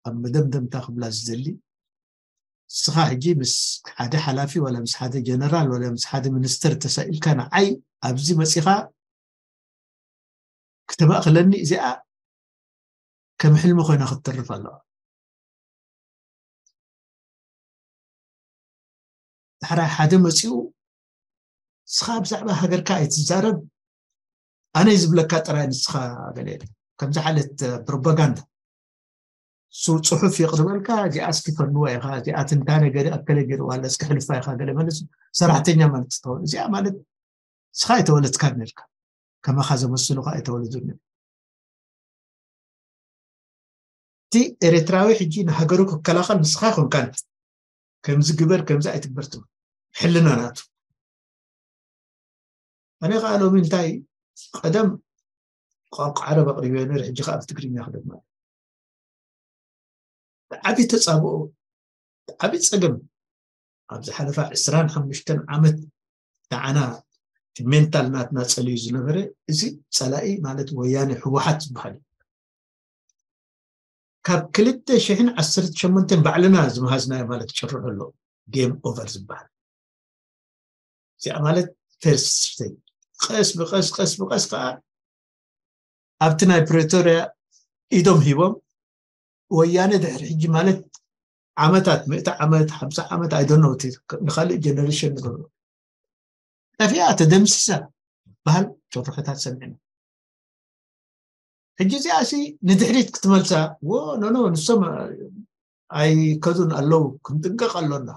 ኣብ መደምደምታ ክብላ ዝደሊ፣ ንስኻ ሕጂ ምስ ሓደ ሓላፊ ዋላ ምስ ሓደ ጀነራል ዋላ ምስ ሓደ ሚኒስተር ተሳኢልካ ንዓይ ኣብዚ መጺኻ ክተማእኽለኒ እዚኣ ከም ሕልሚ ኮይና ክትተርፍ ኣለዋ። ዳሕራይ ሓደ መጺኡ ንስኻ ብዛዕባ ሃገርካ ኣይትዛረብ፣ ኣነ ዝብለካ ጥራይ ንስኻ ገለ ከምዚ ዓይነት ፕሮፓጋንዳ ሱ-፣ ጽሑፍ የቕርበልካ፣ እዚኣ እስኪ ፈንዋ ኢኻ፣ እዚኣ ትንታነ ገለ ኣከለ ገይርዋ ኣለ፣ እስኪ ሕልፋ ኢኻ ገለ ማለት ሰራሕተኛ ማለት ትኸውን። እዚኣ ማለት ንስኻ ኣይተወለድካን ነርካ፣ ከማኻ ዘመስሉ ኸኣ ኣይተወለዱን ነይሮም። እቲ ኤርትራዊ ሕጂ ንሃገሩ ክከላኸል ንስኻ ኣይኮንካን ከምዚ ግበር ከምዚ ኣይትግበር ትብል፣ ሕልና ናቱ። ኣነ ኸዓ ሎሚ እንታይ ቀደም ቋንቋ ዓረብ ኣቕሪበዮ ነይረ፣ ሕጂ ኸዓ ብትግርኛ ክደግማ። ዓቢ ተጻብኦ፣ ዓቢ ጸገም ኣብ ዝሓለፋ ዕስራን ሓሙሽተን ዓመት ንዓና እቲ ሜንታል ናትና ጸልዩ ዝነበረ እዚ ጸላኢ ማለት ወያነ ህወሓት ዝበሃል እዩ። ካብ ክልተ ሽሕን ዓሰርተ ሸሞንተን ባዕልና ዝመሃዝናዮ ማለት ጭርሑ ኣሎ ጌም ኦቨር ዝበሃል። እዚኣ ማለት ፈርስት ስቴፕ። ቀስ ብቐስ፣ ቀስ ብቐስ ከዓ ኣብቲ ናይ ፕሪቶርያ ኢዶም ሂቦም ወያነ ድሕሪ ሕጂ ማለት ዓመታት፣ ምእቲ ዓመት፣ ሓምሳ ዓመት፣ I don't know፣ እቲ ንኻልእ ጀነሬሽን ንገብሮ። ጠፊኣ፣ ተደምሲሳ በሃል ጭርሖታት ሰሚዕና። ሕጂ እዚኣሲ ንድሕሪት ክትመልሳ፣ ዎ፣ ኖ፣ ኖ፣ ንሶም ኣይከዱን ኣለዉ፣ ክንጥንቀቕ ኣሎና።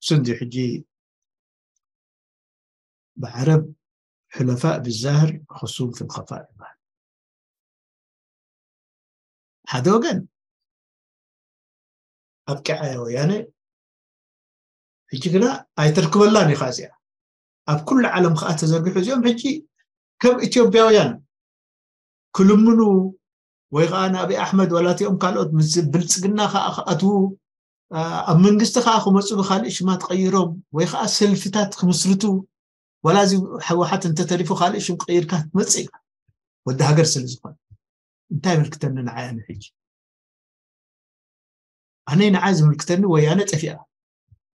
እሱ እንድዩ ሕጂ ብዓረብ ሑለፋእ ብዛህር ኹሱም ፊል ኸፋእ ይበሃል። ሓደ ወገን ኣብቂዓ እያ ወያነ፣ ሕጂ ግና ኣይተርክበላን ኢኻ እዚኣ። ኣብ ኩሉ ዓለም ኸኣ ተዘርጊሑ እዚኦም ሕጂ ከም ኢትዮጵያውያን ክልምኑ ወይ ኸዓ ንኣብይ ኣሕመድ ዋላ እቲኦም ካልኦት ምስ ብልጽግና ኸዓ ክኣትዉ፣ ኣ፣ ኣብ መንግስቲ ኸዓ ክመጹ ብኻልእ ሽማት ቀይሮም ወይ ኸዓ ሰልፍታት ክምስርቱ፣ ዋላ እዚ ህወሓት እንተተሪፉ ካልእ ሽም ቀይርካ ክትመጽእ ኢኻ። ወዲ ሃገር ስለ ዝኾነ። እንታይ ይምልክተኒ ንዓይ ኣነ ሕጂ? ኣነ ንዓይ ዝምልክተኒ ወያነ ጠፊኣ።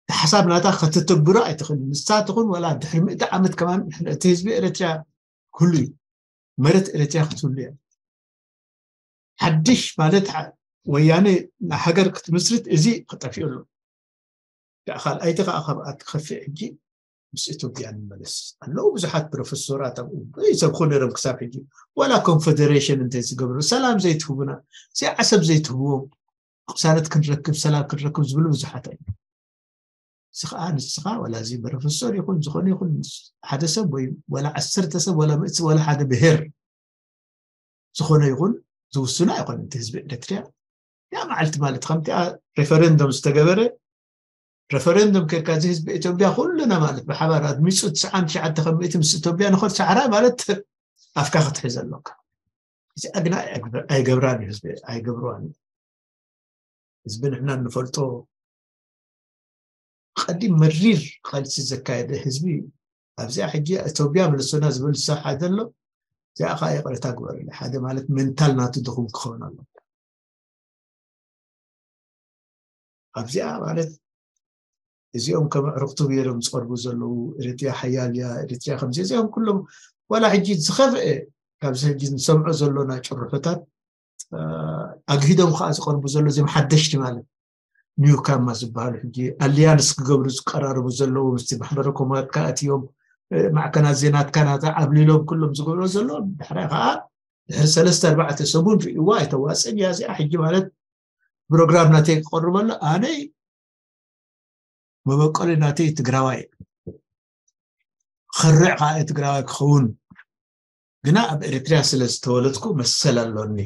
እቲ ሓሳብ ናታ ከተተግብሮ ኣይትኽእልን። ንሳ ትኹን ዋላ ድሕሪ ምእቲ ዓመት ከማን እቲ ህዝቢ ኤርትራ ክህሉ እዩ። መሬት ኤርትራ ክትህሉ እያ። ሓድሽ ማለት ወያነ ሃገር ክትምስርት እዚ ክጠፍኡ ኣሎ። ካልኣይቲ ከዓ ካብኣ ትኸፍእ ሕጂ ምስ ኢትዮጵያ ንመለስ ኣለዉ ብዙሓት ፕሮፌሰራት ኣብኡ ይሰብኹ ነይሮም ክሳብ ሕጂ። ዋላ ኮንፌደሬሽን እንተ ዝገብሩ ሰላም ዘይትህቡና፣ እዚኣ ዓሰብ ዘይትህብዎም፣ ቅሳነት ክንረክብ፣ ሰላም ክንረክብ ዝብሉ ብዙሓት እዮም። እዚ ከዓ ንስኻ ዋላ እዚ ፕሮፌሰር ይኹን ዝኾነ ይኹን ሓደ ሰብ ወይ ዋላ ዓሰርተ ሰብ ዋላ ምእቲ ዋላ ሓደ ብሄር ዝኾነ ይኹን ዝውስኑ ኣይኮነ እቲ ህዝቢ ኤርትርያ። ያ መዓልቲ ማለት ከምቲ ሬፈረንደም ዝተገበረ ሬፈረንደም ከድካ እዚ ህዝቢ ኢትዮጵያ ኩልና ማለት ብሓባር ኣድሚፁ ትስዓን ትሽዓተ ከም ምእቲ ምስ ኢትዮጵያ ንኸድ ሰዓራ ማለት ኣፍካ ክትሕዝ ኣለካ። እዚ ኣግና ኣይገብራን እዩ ህዝቢ ኣይገብርዋን እዩ። ህዝቢ ንሕና እንፈልጦ ቀዲም መሪር ቃልሲ ዘካየደ ህዝቢ ኣብዚኣ ሕጂ ኢትዮጵያ መለሶና ዝብል ዝሰሓ ዘሎ እዚኣ ከዓ ይቕረታ ግበረለ ሓደ ማለት ሜንታል ናቱ ድኹም ክኸውን ኣሎ። ኣብዚኣ ማለት እዚኦም ከም ኣዕሩኽቱ ገይሮም ዝቐርቡ ዘለዉ ኤርትርያ ሓያል እያ ኤርትርያ ከምዚ እዚኦም ኩሎም ዋላ ሕጂ ዝኸፍአ ካብዚ ሕጂ ንሰምዖ ዘሎና ጭርሖታት ኣግሂዶም ከዓ ዝቐርቡ ዘሎ እዚኦም ሓደሽቲ ማለት ኒው ካማ ዝበሃሉ ሕጂ ኣሊያንስ ክገብሩ ዝቀራረቡ ዘለዉ ምስቲ ማሕበረ ኮማትካ ኣትዮም ማዕከናት ዜናትካ ናታ ዓብሊሎም ኩሎም ዝገብሮ ዘሎ ድሕራይ ከዓ ድሕሪ ሰለስተ ኣርባዕተ ሰሙን ርእይዋ ኣይተዋፅእን እያ እዚኣ ሕጂ ማለት ፕሮግራም ናተይ ክቐርበሉ ኣነይ መበቆሊ ናተይ ትግራዋይ ከርዕ ከዓ ትግራዋይ ክኸውን ግና ኣብ ኤርትርያ ስለ ዝተወለድኩ መሰል ኣሎኒ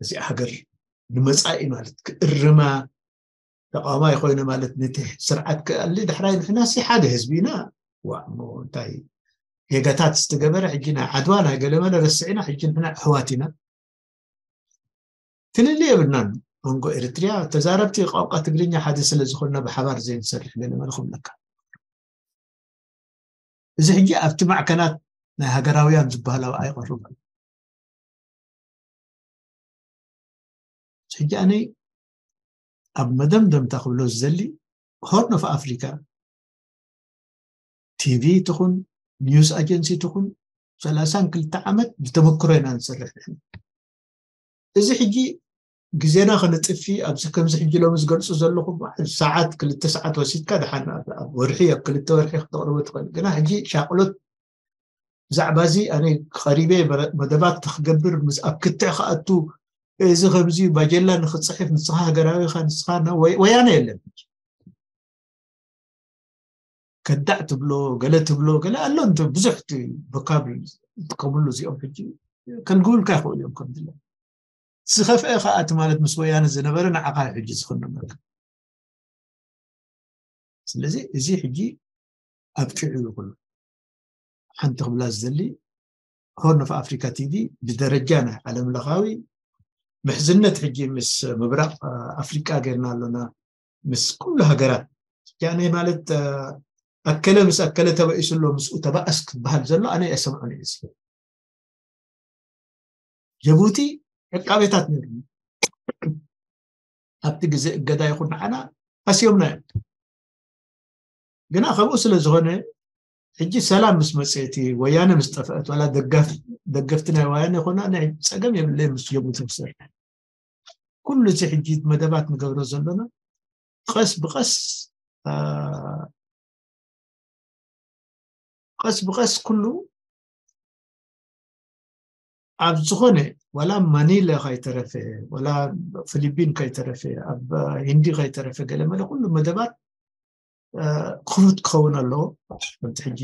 እዚኣ ሃገር ንመፃኢ ማለት ክእርማ ተቃዋማይ ኮይነ ማለት ነቲ ስርዓት ክኣሊ ዳሕራይ ንሕና ሲ ሓደ ህዝቢ ኢና ዋ እሞ እንታይ ጌጋታት ዝተገበረ ሕጂ ናይ ዓድዋ ናይ ገለመለ ረስዒና ሕጂ ንሕና ኣሕዋት ኢና ፍልልይ የብልናን መንጎ ኤርትርያ ተዛረብቲ ቋንቋ ትግርኛ ሓደ ስለ ዝኾንና ብሓባር ዘይንሰርሕ ገለመለ ክብለካ እዚ ሕጂ ኣብቲ ማዕከናት ናይ ሃገራውያን ዝበሃላዊ ኣይቐርብ ሕጂ ኣነ ኣብ መደምደምታ ክብሎ ዝደሊ ሆርን ኦፍ ኣፍሪካ ቲቪ ትኹን ኒውስ ኣጀንሲ ትኹን ሰላሳን ክልተ ዓመት ብተመክሮ ኢና ንሰርሕ ንሕና እዚ ሕጂ ግዜና ከነጥፊ ኣብዚ ከምዚ ሕጂ ሎሚ ዝገልፁ ዘለኹ ሰዓት ክልተ ሰዓት ወሲድካ ድሓን ወርሒ ኣብ ክልተ ወርሒ ክተቕርቦ ትኽእል ግና ሕጂ ሻቅሎት ብዛዕባ እዚ ኣነ ቀሪበ መደባት ክገብር ምስ ኣብ ክትዕ ክኣቱ እዚ ከምዚ ባጀላ ንክፅሕፍ ንስኻ ሃገራዊ ኢኻ ንስኻ ወያነ የለን ከዳዕ ትብሎ ገለ ትብሎ ገለ ኣሎ እንተ ብዙሕ ቮካብሪ ዝጥቀምሉ እዚኦም ሕጂ ከልግብልካ ይኽእሉ እዮም ከም ድለ ዝኸፍአ ከዓ እቲ ማለት ምስ ወያነ ዝነበረ ንዓኻ ሕጂ ዝኽንመልካ ስለዚ እዚ ሕጂ ኣብቂዑ እዩ ኩሉ ሓንቲ ክብላ ዝደሊ ሆርን ኦፍ ኣፍሪካ ቲቪ ብደረጃ ናይ ዓለም ለኻዊ ምሕዝነት ሕጂ ምስ ምብራቕ ኣፍሪቃ ገይርና ኣሎና ምስ ኩሉ ሃገራት ያኔ ማለት ኣከለ ምስ ኣከለ ተባኢሱ ኣሎ ምስኡ ተባእስ ክበሃል ዘሎ ኣነ ኣይሰምዖን እዩ እዚ ጀቡቲ ዕቃቤታት ነይሩ ኣብቲ ግዜ እገዳ ይኹን ንዓና ኣስዮምና እዮም ግና ከምኡ ስለ ዝኾነ ሕጂ ሰላም ምስ መፅእ እቲ ወያነ ምስ ጠፍአት ዋላ ደገፍቲ ናይ ወያነ ይኾና ናይ ፀገም የብለይ ምስ ጀቡቲ ክሰርሕ ኩሉ እዚ ሕጂ መደባት ንገብሮ ዘለና ቀስ ብቀስ ቀስ ብቀስ ኩሉ ኣብ ዝኾነ ዋላ ማኒለ ከይተረፈ ዋላ ፊሊፒን ከይተረፈ ኣብ ሂንዲ ከይተረፈ ገለመለ ኩሉ መደባት ክፉት ክኸውን ኣለዎ ከምቲ ሕጂ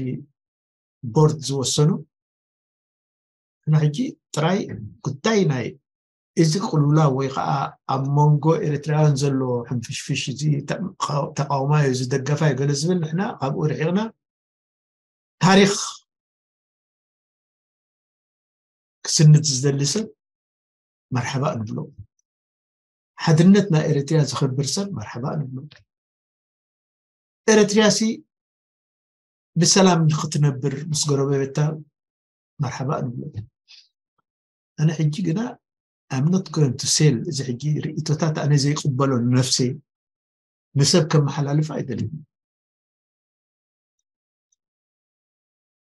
ቦርድ ዝወሰኑ እና ሕጂ ጥራይ ጉዳይ ናይ እዚ ቅልውላው ወይ ከዓ ኣብ መንጎ ኤርትራውያን ዘሎ ሕንፍሽፍሽ እዚ ተቃውማይ እዚ ደገፋይ ገለ ዝብል ንሕና ካብኡ ርሒቕና ታሪኽ ክስንድ ዝደሊ ሰብ መርሓባ ንብሎ ሓድነት ናይ ኤርትራ ዝኽብር ሰብ መርሓባ ንብሎ ኤርትራ ሲ ብሰላም ንክትነብር ምስ ጎረቤታ መርሓባ ንብሎ ኣነ ሕጂ ግና I'm not going to sell እዚ ሕጂ ርእቶታት ኣነ ዘይቅበሎ ንነፍሰይ ንሰብ ከመሓላልፍ ኣይደልን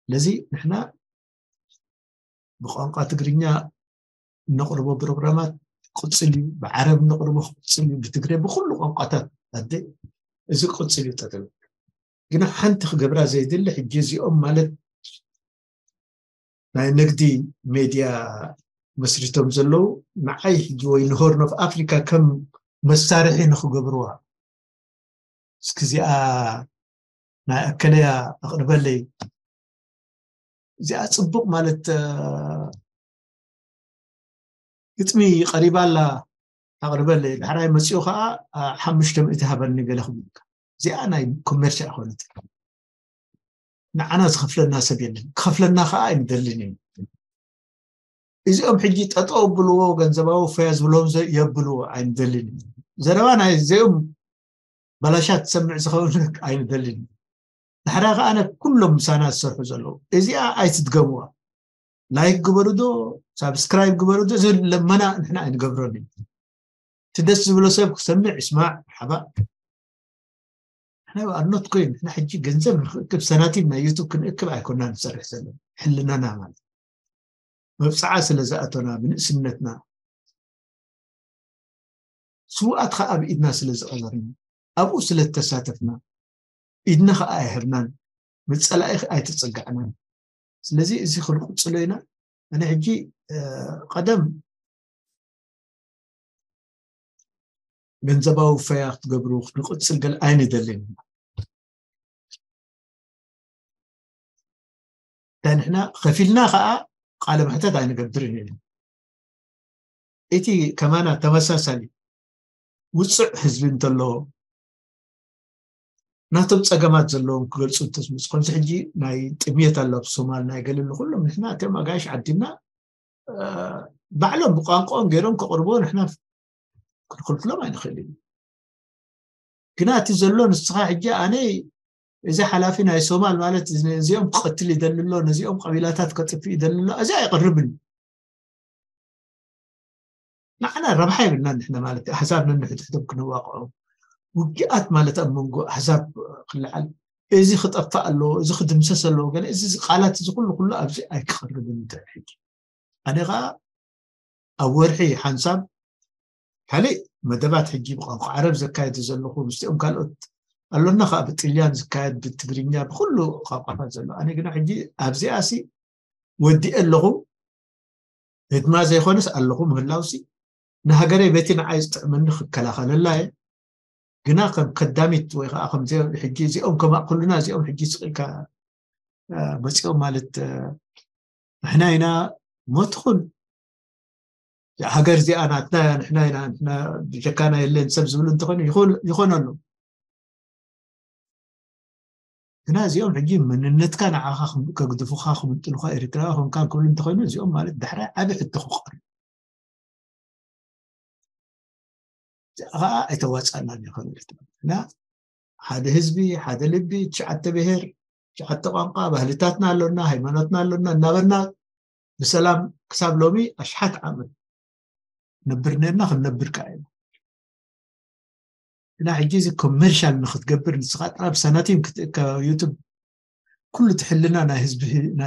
ስለዚ ንሕና ብቋንቋ ትግርኛ እነቕርቦ ፕሮግራማት ክቕፅል እዩ፣ ብዓረብ እነቕርቦ ክቕፅል እዩ፣ ብትግረ፣ ብኩሉ ቋንቋታት ኣደ እዚ ክቕፅል እዩ። ጠጠው ግና ሓንቲ ክገብራ ዘይድሊ ሕጂ እዚኦም ማለት ናይ ንግዲ ሜድያ መስሪቶም ዘለዉ ንዓይ ሕጂ ወይ ንሆርን ኦፍ ኣፍሪካ ከም መሳርሒ ንክገብርዋ፣ እስኪ እዚኣ ናይ ኣከለያ ኣቕርበለይ፣ እዚኣ ፅቡቕ ማለት ግጥሚ ቀሪባ ኣላ ኣቕርበለይ፣ ዳሕራይ መፂኡ ከዓ ሓሙሽተ ሚእቲ ሃበኒ ገለ ክብሉካ። እዚኣ ናይ ኮሜርሻ ኣይኮነትን። ንዓና ዝኸፍለና ሰብ የለን፣ ክኸፍለና ከዓ ኣይንደልን እዩ። እዚኦም ሕጂ ጠጠው ብልዎ፣ ገንዘባዊ ፈያ ዝብሎም የብልዎ፣ ኣይንደልን እዩ። ዘረባ ናይ እዚኦም በላሻት ትሰምዕ ዝኸውን ኣይንደልን እዩ። ዳሕራ ከዓ ኩሎም ምሳና ዝሰርሑ ዘለዉ እዚኣ ኣይትድገምዋ። ላይክ ግበሩ ዶ፣ ሳብስክራይብ ግበሩ ዶ ዝብል ለመና ንሕና ኣይንገብሮን እዩ። እቲ ደስ ዝብሎ ሰብ ክሰምዕ ይስማዕ ሓባ። ንሕና ኣርኖት ኮይን ንሕና ሕጂ ገንዘብ ንክእክብ ሰናቲም ናይ ዩቱብ ክንእክብ ኣይኮና ንሰርሕ ዘለና። ሕልናና ማለት መብፅዓ ስለ ዝኣቶና ብንእስነትና ስውኣት ከዓ ኣብ ኢድና ስለ ዝቐበርና ኣብኡ ስለ ዝተሳተፍና ኢድና ከዓ ኣይህብናን፣ መፀላኢ ኣይተፀጋዕናን። ስለዚ እዚ ክንቅፅሎ ኢና። ኣነ ሕጂ ቀደም ገንዘባዊ ፈያ ክትገብሩ ክንቅፅል ገል ኣይንደልን። እንታይ ንሕና ከፊልና ከዓ ቃለ መሕተት ኣይንገብርን ኢና። እቲ ከማና ተመሳሳሊ ውፅዕ ህዝቢ እንተሎ ናቶም ፀገማት ዘለዎም ክገልፁ እንተዝመፁ ከምዚ ሕጂ ናይ ጥምየት ኣሎ ኣብ ሶማል ናይ ገለሉ ኩሎም ንሕና እቶም ኣጋይሽ ዓዲምና ባዕሎም ብቋንቋኦም ገይሮም ከቕርቦ ንሕና ክንክልክሎም ኣይንኽእል እዩ። ግና እቲ ዘሎ ንስኻ ሕጂ ኣነ እዚ ሓላፊ ናይ ሶማል ማለት እዚኦም ክቐትል ይደሊ ኣሎ፣ ነዚኦም ቀቢላታት ከጥፍ ይደሊ ኣሎ፣ እዚ ኣይቐርብን። ንዓና ረብሓ የብልና ንሕና ማለት ኣሕዛብ ነንሕድሕዶም ክንዋቅዖም ውግኣት ማለት ኣብ መንጎ ኣሕዛብ ክልዓል እዚ ክጠፋእ ኣለዎ፣ እዚ ክድምሰስ ኣለዎ፣ ገለ እዚ ቃላት እዚ ኩሉ ኩሉ ኣብዚ ኣይክቐርብን። እንተ ሕጂ ኣነ ከዓ ኣብ ወርሒ ሓንሳብ ካልእ መደባት ሕጂ ብቋንቋ ዓረብ ዘካየዱ ዘለኹ ምስኦም ካልኦት ኣሎና ከዓ ብጥልያን ዝካየድ ብትግርኛ ብኩሉ ቋንቋታት ዘሎ ኣነ ግና ሕጂ ኣብዚኣ ሲ ወዲእ ኣለኹ ህድማ ዘይኮነስ ኣለኹ ምህላውሲ ንሃገረይ በቲ ንዓይ ዝጥዕመኒ ክከላኸለላ እየ። ግና ከም ከዳሚት ወይ ከዓ ከምዚ ሕጂ እዚኦም ከማእክሉና እዚኦም ሕጂ ስቕ ኢልካ መፂኦም ማለት ንሕና ኢና ሞትኹን ሃገር እዚኣ ናትና ንሕና ኢና ብጀካና የለን ሰብ ዝብሉ እንተኾይኑ ይኾነሉ። ግና እዚኦም ሕጂ መንነትካ ንዓኻ ከግድፉኻ ክምጥሉኻ ኤርትራዊ ኮንካ ክብሉ እንተኾይኑ እዚኦም ማለት ዳሕራይ ዓቢ ሕቶ ክቐርብ ከዓ ኣይተዋፃእናን ይኾን ኤርትራ እና ሓደ ህዝቢ ሓደ ልቢ ትሽዓተ ብሄር ትሽዓተ ቋንቋ ባህልታትና ኣሎና ሃይማኖትና ኣሎና እናበልና ብሰላም ክሳብ ሎሚ ኣሽሓት ዓመት ነብር ነርና ክንነብር ከዓ ኢና ግና ሕጂ እዚ ኮመርሻል ንክትገብር ንስኻ ጥራብ ሳናቲም ክትእከብ ኣብ ዩቱብ ኩሉ ትሕልና ናይ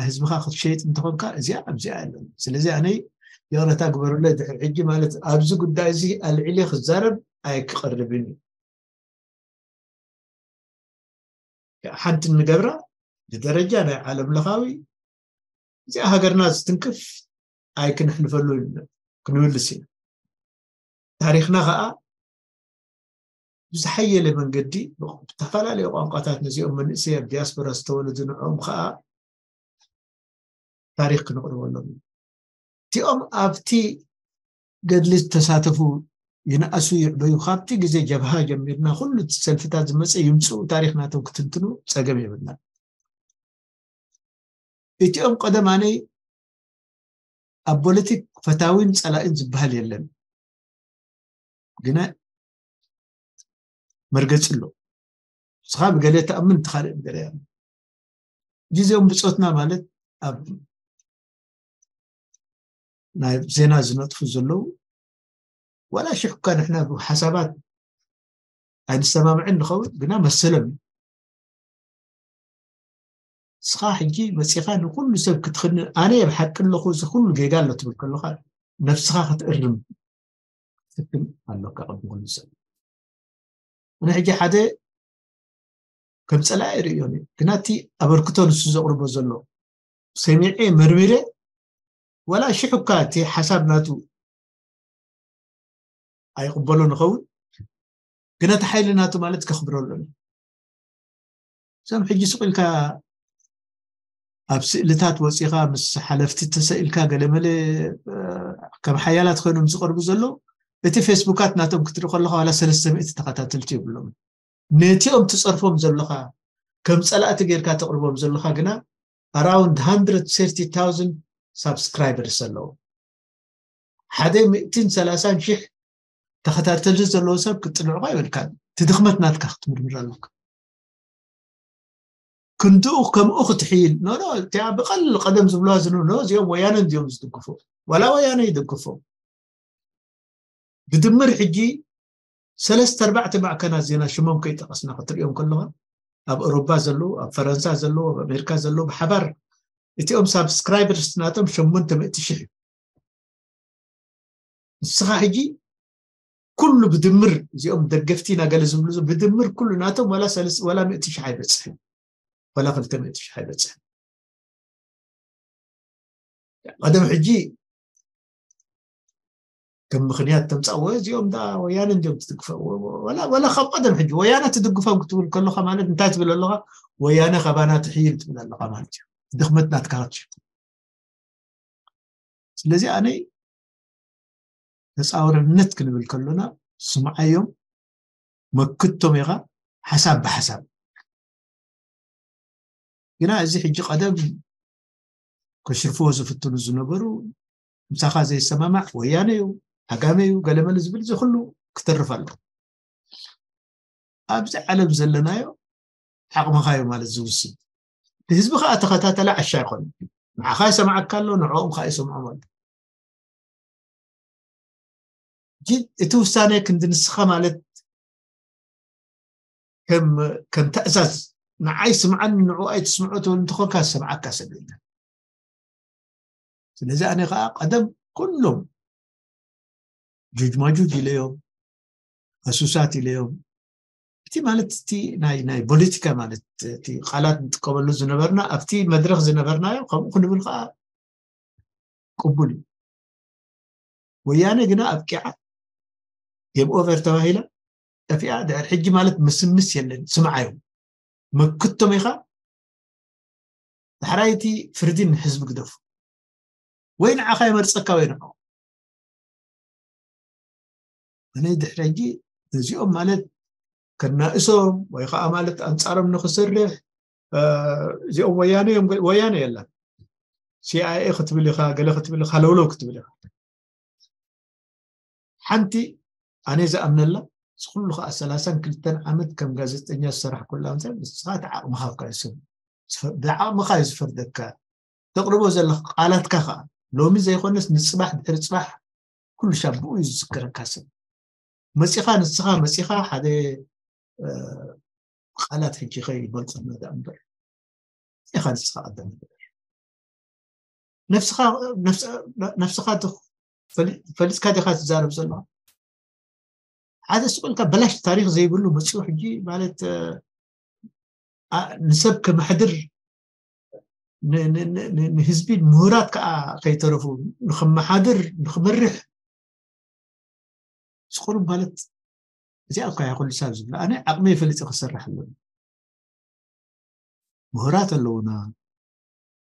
ህዝብኻ ክትሸይጥ እንተኾንካ እዚኣ ኣብዚኣ ኣለና ስለዚ ኣነይ ይቕረታ ግበሩለይ ድሕር ሕጂ ማለት ኣብዚ ጉዳይ እዚ ኣልዒለ ክዛረብ ኣይክቐርብን እዩ ሓንቲ እንገብራ ብደረጃ ናይ ዓለም ለኻዊ እዚኣ ሃገርና ዝትንክፍ ኣይክነሕልፈሉ ክንምልስ ኢና ታሪክና ከዓ ብዝሓየለ መንገዲ ብዝተፈላለዩ ቋንቋታት ነዚኦም መንእሰይ ኣብ ዲያስፖራ ዝተወለዱ ንዕኦም ከዓ ታሪክ ክነቕርበሎም እቲኦም ኣብቲ ገድሊ ዝተሳተፉ ይንኣሱ ይዕበዩ ካብቲ ግዜ ጀብሃ ጀሚርና ኩሉ እቲ ሰልፍታት ዝመፀ ይምፅኡ ታሪክ ናቶም ክትንትኑ ፀገም የብልና እቲኦም ቀደማነይ ኣብ ፖለቲክ ፈታዊን ፀላኢን ዝበሃል የለን ግና መርገፂ ኣሎ ንስኻ ብገለ ተኣምን ትኻልእ ብገለ ግዜኦም ብፆትና ማለት ኣብ ናይ ዜና ዝነጥፉ ዘለዉ ዋላ ሽሕ እኳ ንሕና ብሓሳባት ኣይንሰማምዕን ንኸውን ግና መሰሎም እዩ ንስኻ ሕጂ መፂኻ ንኩሉ ሰብ ክትኽንን፣ ኣነ ብሓቂ ኣለኹ፣ እዚ ኩሉ ጌጋ ኣሎ ትብል ከለኻ ነብስኻ ክትእርም ክትፍትን ኣለካ ቅድሚ ኩሉ ሰብ። ኣነ ሕጂ ሓደ ከም ፀላኢ ይርእዮን እዩ፣ ግና እቲ ኣበርክቶ ንሱ ዘቕርቦ ዘሎ ሰሚዐ መርሚረ፣ ዋላ ሽሕ እኳ እቲ ሓሳብ ናቱ ኣይቕበሎ ንኸውን፣ ግና እቲ ሓይሊ ናቱ ማለት ከኽብረሉ እየ። እዞም ሕጂ ስቕ ኢልካ ኣብ ስእልታት ወፂኻ ምስ ሓለፍቲ ተሰኢልካ ገለመለ ከም ሓያላት ኮይኖም ዝቐርቡ ዘለዉ፣ እቲ ፌስቡካት ናቶም ክትርኢ ከለኻ ዋላ ሰለስተ ሚእቲ ተኸታተልቲ የብሎም። ነቲኦም ትፀርፎም ዘለኻ ከም ፀላእቲ ጌርካ ተቕርቦም ዘለኻ ግና ኣራውንድ ሃንድረድ ሰርቲ ታውዘንድ ሳብስክራይበርስ ኣለዉ። ሓደ ሚእትን ሰላሳን ሺሕ ተኸታተልቲ ዘለዎ ሰብ ክትፅንዕቆ ይብልካ። እቲ ድኽመት ናትካ ክትምርምር ኣለካ። ክንድኡ ከምኡ ክትሕይል ኖ ኖ እቲኣ ብቐል ቀደም ዝብልዋ ዝኑ ኖ እዚኦም ወያነ እንዲዮም ዝድግፉ፣ ዋላ ወያነ ይድግፎም። ብድምር ሕጂ ሰለስተ ኣርባዕተ ማዕከናት ዜና ሽሞም ከይጠቐስና ክትሪኦም ከለኻ ኣብ ኤውሮፓ ዘለዉ፣ ኣብ ፈረንሳ ዘለዉ፣ ኣብ ኣሜሪካ ዘለዉ ብሓባር እቲኦም ሳብስክራይበርስ ናቶም ሸሞንተ ሚእቲ ሽሕ እዩ። ንስኻ ሕጂ ኩሉ ብድምር እዚኦም ደገፍቲ ኢና ገለ ዝብሉ ዞ- ብድምር ኩሉ ናቶም ዋላ ሰለስ ዋላ ሚእቲ ሽሕ ኣይበፅሕን፣ ዋላ ክልተ ሚእቲ ሽሕ ኣይበፅሕን። ቀደም ሕጂ ከም ምኽንያት ተምፃእዎ እዚኦም ዳ ወያነ እንዲኦም ትድግፈ ወላ ወላ ካብ ቀደም ሕጂ ወያነ ትድግፎም ክትብል ከለካ ማለት እንታይ ትብል ኣለካ? ወያነ ካባና ትሕይል ትብል ኣለካ ማለት እዩ። ድኽመት ናትካ ክትሽፍን። ስለዚ ኣነ ተፃውርነት ክንብል ከሎና ስምዓዮም፣ መክቶም ኢኻ ሓሳብ ብሓሳብ። ግና እዚ ሕጂ ቀደም ከሽርፍዎ ዝፍትኑ ዝነበሩ ምሳኻ ዘይሰማማዕ ወያነ እዩ፣ ሃጋመ እዩ፣ ገለመለ ዝብል እዚ ኩሉ ክተርፍ ኣሎ። ኣብዚ ዓለም ዘለናዮ ዓቕምኻ እዩ ማለት ዝውስን። ህዝቢ ከዓ ተኸታተለ ዓሻ ኣይኮነ። ንዓኻ ይሰምዓካ ኣሎ፣ ንዕኦም ከዓ ይሰምዖም ኣሎ። ግን እቲ ውሳነ ክንዲ ንስኻ ማለት ከም ከም ትእዛዝ ንዓይ ስምዓኒ ንዕኡ ኣይትስምዖ ትብል እንተኾንካ ዝሰምዓካ ሰብ የለን። ስለዚ ኣነ ከዓ ቀደም ኩሎም ጁጅማጁጅ ኢለዮም፣ ፈሱሳት ኢለዮም። እቲ ማለት እቲ ናይ ናይ ፖለቲካ ማለት እቲ ቃላት ንጥቀመሉ ዝነበርና ኣብቲ መድረክ ዝነበርናዮ ከምኡ ክንብል ከዓ ቅቡል እዩ። ወያነ ግና ኣብቂዓ ጌም ኦቨር ተባሂላ ጠፊኣ። ድሕር ሕጂ ማለት ምስምስ የለን። ስምዓዮም መክቶም ኢኻ ዳሕራይ እቲ ፍርዲ ንህዝቢ ግደፉ። ወይ ንዓኻ ይመርፀካ ወይ ንዕኦም። ኣነ ድሕሪ ሕጂ ነዚኦም ማለት ከናእሶም ወይ ከዓ ማለት ኣንፃሮም ንክሰርሕ እዚኦም ወያነ እዮም። ወያነ የለን። ሲኣይኤ ክትብል ኢኻ፣ ገለ ክትብል ኢኻ፣ ለውለው ክትብል ኢኻ። ሓንቲ ኣነ ዝኣምነላ እዚ ኩሉ ከዓ ሰላሳን ክልተን ዓመት ከም ጋዜጠኛ ዝሰራሕኩላ ምሳሌ ንስኻ እቲ ዓቕምኻ እኳ ይስብ ብዓቕምኻ እዩ ዝፈርደካ። ተቕርቦ ዘለካ ቃላትካ ከዓ ሎሚ ዘይኮነስ ንፅባሕ ድሕሪ ፅባሕ ኩሉ ሻ ብኡ እዩ ዝዝከረካ ሰብ። መፂኻ ንስኻ መፂኻ ሓደ ቃላት ሕጂ ከይበልፅና ዳ እምበር ኢኻ ንስኻ ቀደም ነፍስኻ ፈሊጥካ ዲኻ ትዛረብ ዘለኻ? ሓደ ስቕ ኢልካ በላሽ ታሪክ ዘይብሉ መፂኡ ሕጂ ማለት ንሰብ ከማሕድር ንህዝቢ ምሁራት ከዓ ከይተረፉ ንክመሓድር ንክመርሕ ስቁሩ ማለት እዚኣ እኳ ይኩሉ ሰብ ዝብላ ኣነ ዓቕመይ ፈሊጠ ክሰርሕ ኣለኒ። ምሁራት ኣለውና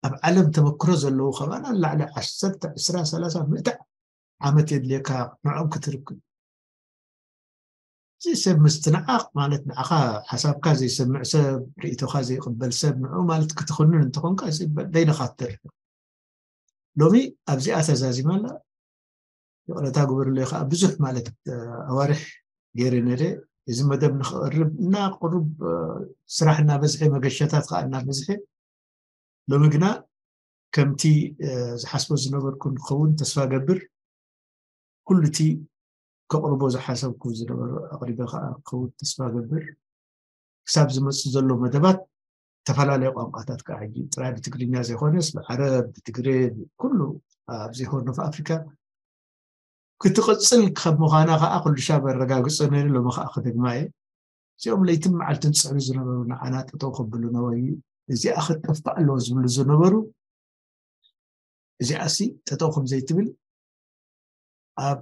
ኣብ ዓለም ተመክሮ ዘለዉ ከባና ላዕሊ ዓሰርተ ዕስራ ሰላሳ ምእቲ ዓመት የድልየካ ንዕኦም ክትርክብ። እዚ ሰብ ምስትንዓቕ ማለት ንዓኻ ሓሳብካ ዘይሰምዕ ሰብ ርእቶኻ ዘይቕበል ሰብ ንዑ ማለት ክትኽንን እንተኾንካ በይንኻ ትተርፍ። ሎሚ ኣብዚኣ ተዛዚማ ኣላ። ይቕረታ ግበሩለይ ከዓ ብዙሕ ማለት ኣዋርሕ ገይረ ነይረ። እዚ መደብ ንክቕርብ እና ቅሩብ ስራሕ እናበዝሐ መገሻታት ከዓ እናበዝሐ ሎሚ ግና ከምቲ ዝሓስቦ ዝነበርኩ ንክኸውን ተስፋ ገብር። ኩሉ እቲ ከቕርቦ ዝሓሰብኩ ዝነበሩ ኣቕሪበ ከዓ ክኸውን ተስፋ ገብር። ክሳብ ዝመፅእ ዘሎ መደባት ዝተፈላለዩ ቋንቋታት ከዓ ሕጂ ጥራይ ብትግርኛ ዘይኮነስ ብዓረብ፣ ብትግሬ፣ ኩሉ ኣብዚ ሆርን ኦፍ ኣፍሪካ ክትቕፅል ከም ምዃና ከዓ ኩሉ ሻብ ኣረጋግፀ ነይሩ። ሎሚ ከዓ ክደግማ እየ። እዚኦም ለይትን መዓልትን ዝፅዕሩ ዝነበሩ ንዓና ጠጠው ከብሉና ወይ እዚኣ ክትጠፍእ ኣለዎ ዝብሉ ዝነበሩ፣ እዚኣሲ ጠጠው ከም ዘይትብል ኣብ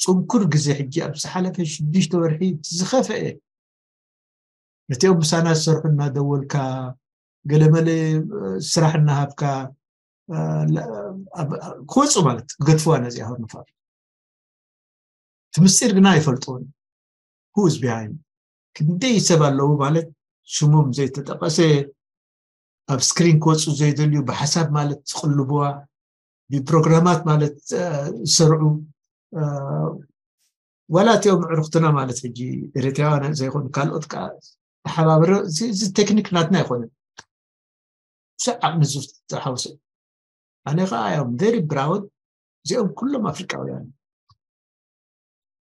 ፅንኩር ግዜ ሕጂ ኣብ ዝሓለፈ ሽዱሽተ ወርሒ ዝኸፍአ ነቲኦም ምሳና ዝሰርሑ እናደወልካ ገለመለ ስራሕ እናሃብካ ክወፁ ማለት ክገድፍዋ ነዚኣ ሆርን ኦፍ ኣፍሪካ። እቲ ምስጢር ግና ኣይፈልጥዎን። Who is behind? ክንደይ ሰብ ኣለዉ ማለት ሽሞም ዘይተጠቀሰ ኣብ ስክሪን ክወፁ ዘይደልዩ ብሓሳብ ማለት ዝቅልብዋ ብፕሮግራማት ማለት ዝሰርዑ ዋላ እቲኦም ዕርክትና ማለት ሕጂ ኤርትራውያን ዘይኮኑ ካልኦት ከዓ ተሓባብረ እዚ ቴክኒክ ናትና ኣይኮነን። ብዙሕ ዓቕሚ ዝተሓወሰ ኣነ ከዓ እዮም very proud። እዚኦም ኩሎም ኣፍሪቃውያን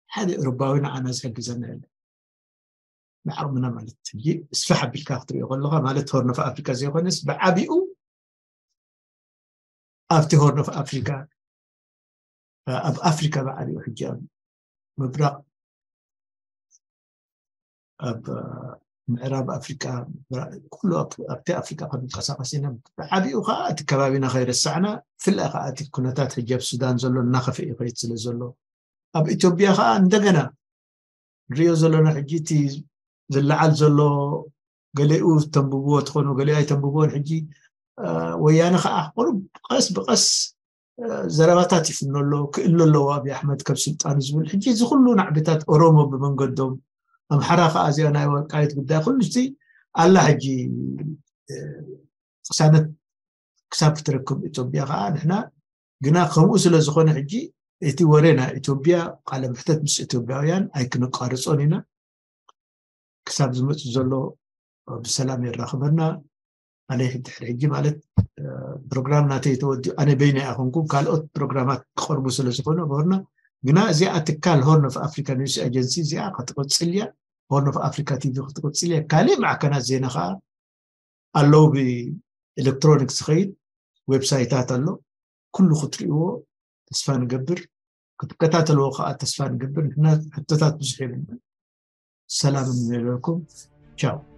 ሓደ ኤውሮጳዊ ንዓና ዝሕግዘና የለ። ንዓቕምና ማለት ሕጂ እስፋሕ ኣቢልካ ክትሪኦ ከለካ ማለት ሆርን ኦፍ ኣፍሪካ ዘይኮነስ ብዓቢኡ ኣብቲ ሆርን ኦፍ ኣፍሪካ ኣብ ኣፍሪካ ብዓቢኡ ሕጂ ኣብ ምብራቕ ኣብ ምዕራብ ኣፍሪካ ኩሉ ኣብቲ ኣፍሪካ ክንንቀሳቀስ ኢና። ብዓቢኡ ከዓ እቲ ከባቢና ከይረሳዕና ፍለ ከዓ እቲ ኩነታት ሕጂ ኣብ ሱዳን ዘሎ እናኸፍአ ይኸይድ ስለ ዘሎ ኣብ ኢትዮጵያ ከዓ እንደገና ንሪኦ ዘለና ሕጂ እቲ ዝለዓል ዘሎ ገሊኡ ተንብብዎ ትኾኑ ገሊኡ ኣይተንብብዎን ሕጂ ወያነ ከዓ ቁሩብ ቀስ ብቀስ ዘረባታት ይፍኖ ኣሎ ክእሎ ኣለዎ ኣብይ ኣሕመድ ከም ስልጣኑ ዝብል ሕጂ እዚ ኩሉ ናዕብታት ኦሮሞ ብመንገዶም ኣምሓራ ከዓ እዚኣ ናይ ወልቃይት ጉዳይ ኩሉ ሲ ኣላ ሕጂ ቅሳነት ክሳብ ክትረክብ ኢትዮጵያ ከዓ ንሕና ግና ከምኡ ስለ ዝኾነ ሕጂ እቲ ወረ ናይ ኢትዮጵያ ቃለ ምሕተት ምስ ኢትዮጵያውያን ኣይክንቋርፆን ኢና ክሳብ ዝመፁ ዘሎ ብሰላም የራኽበና። ኣነ ድሕሪ ሕጂ ማለት ፕሮግራም ናተይ ተወዲኡ ኣነ በይነ ኣይኮንኩ ካልኦት ፕሮግራማት ክቀርቡ ስለ ዝኾነ ብሆርና ግና እዚኣ ትካል ሆርን ኦፍ ኣፍሪካ ኒውስ ኤጀንሲ እዚኣ ክትቅፅል እያ። ሆርን ኦፍ ኣፍሪካ ቲቪ ክትቅፅል እያ። ካሊእ ማዕከናት ዜና ከዓ ኣለዉ ብኤሌክትሮኒክ ዝኸይድ ዌብሳይታት ኣሎ። ኩሉ ክትሪእዎ ተስፋ ንገብር ክትከታተልዎ ከዓ ተስፋ ንገብር። ንሕና ሕቶታት ብዙሕ የብልና። ሰላም ንበለኩም። ቻው።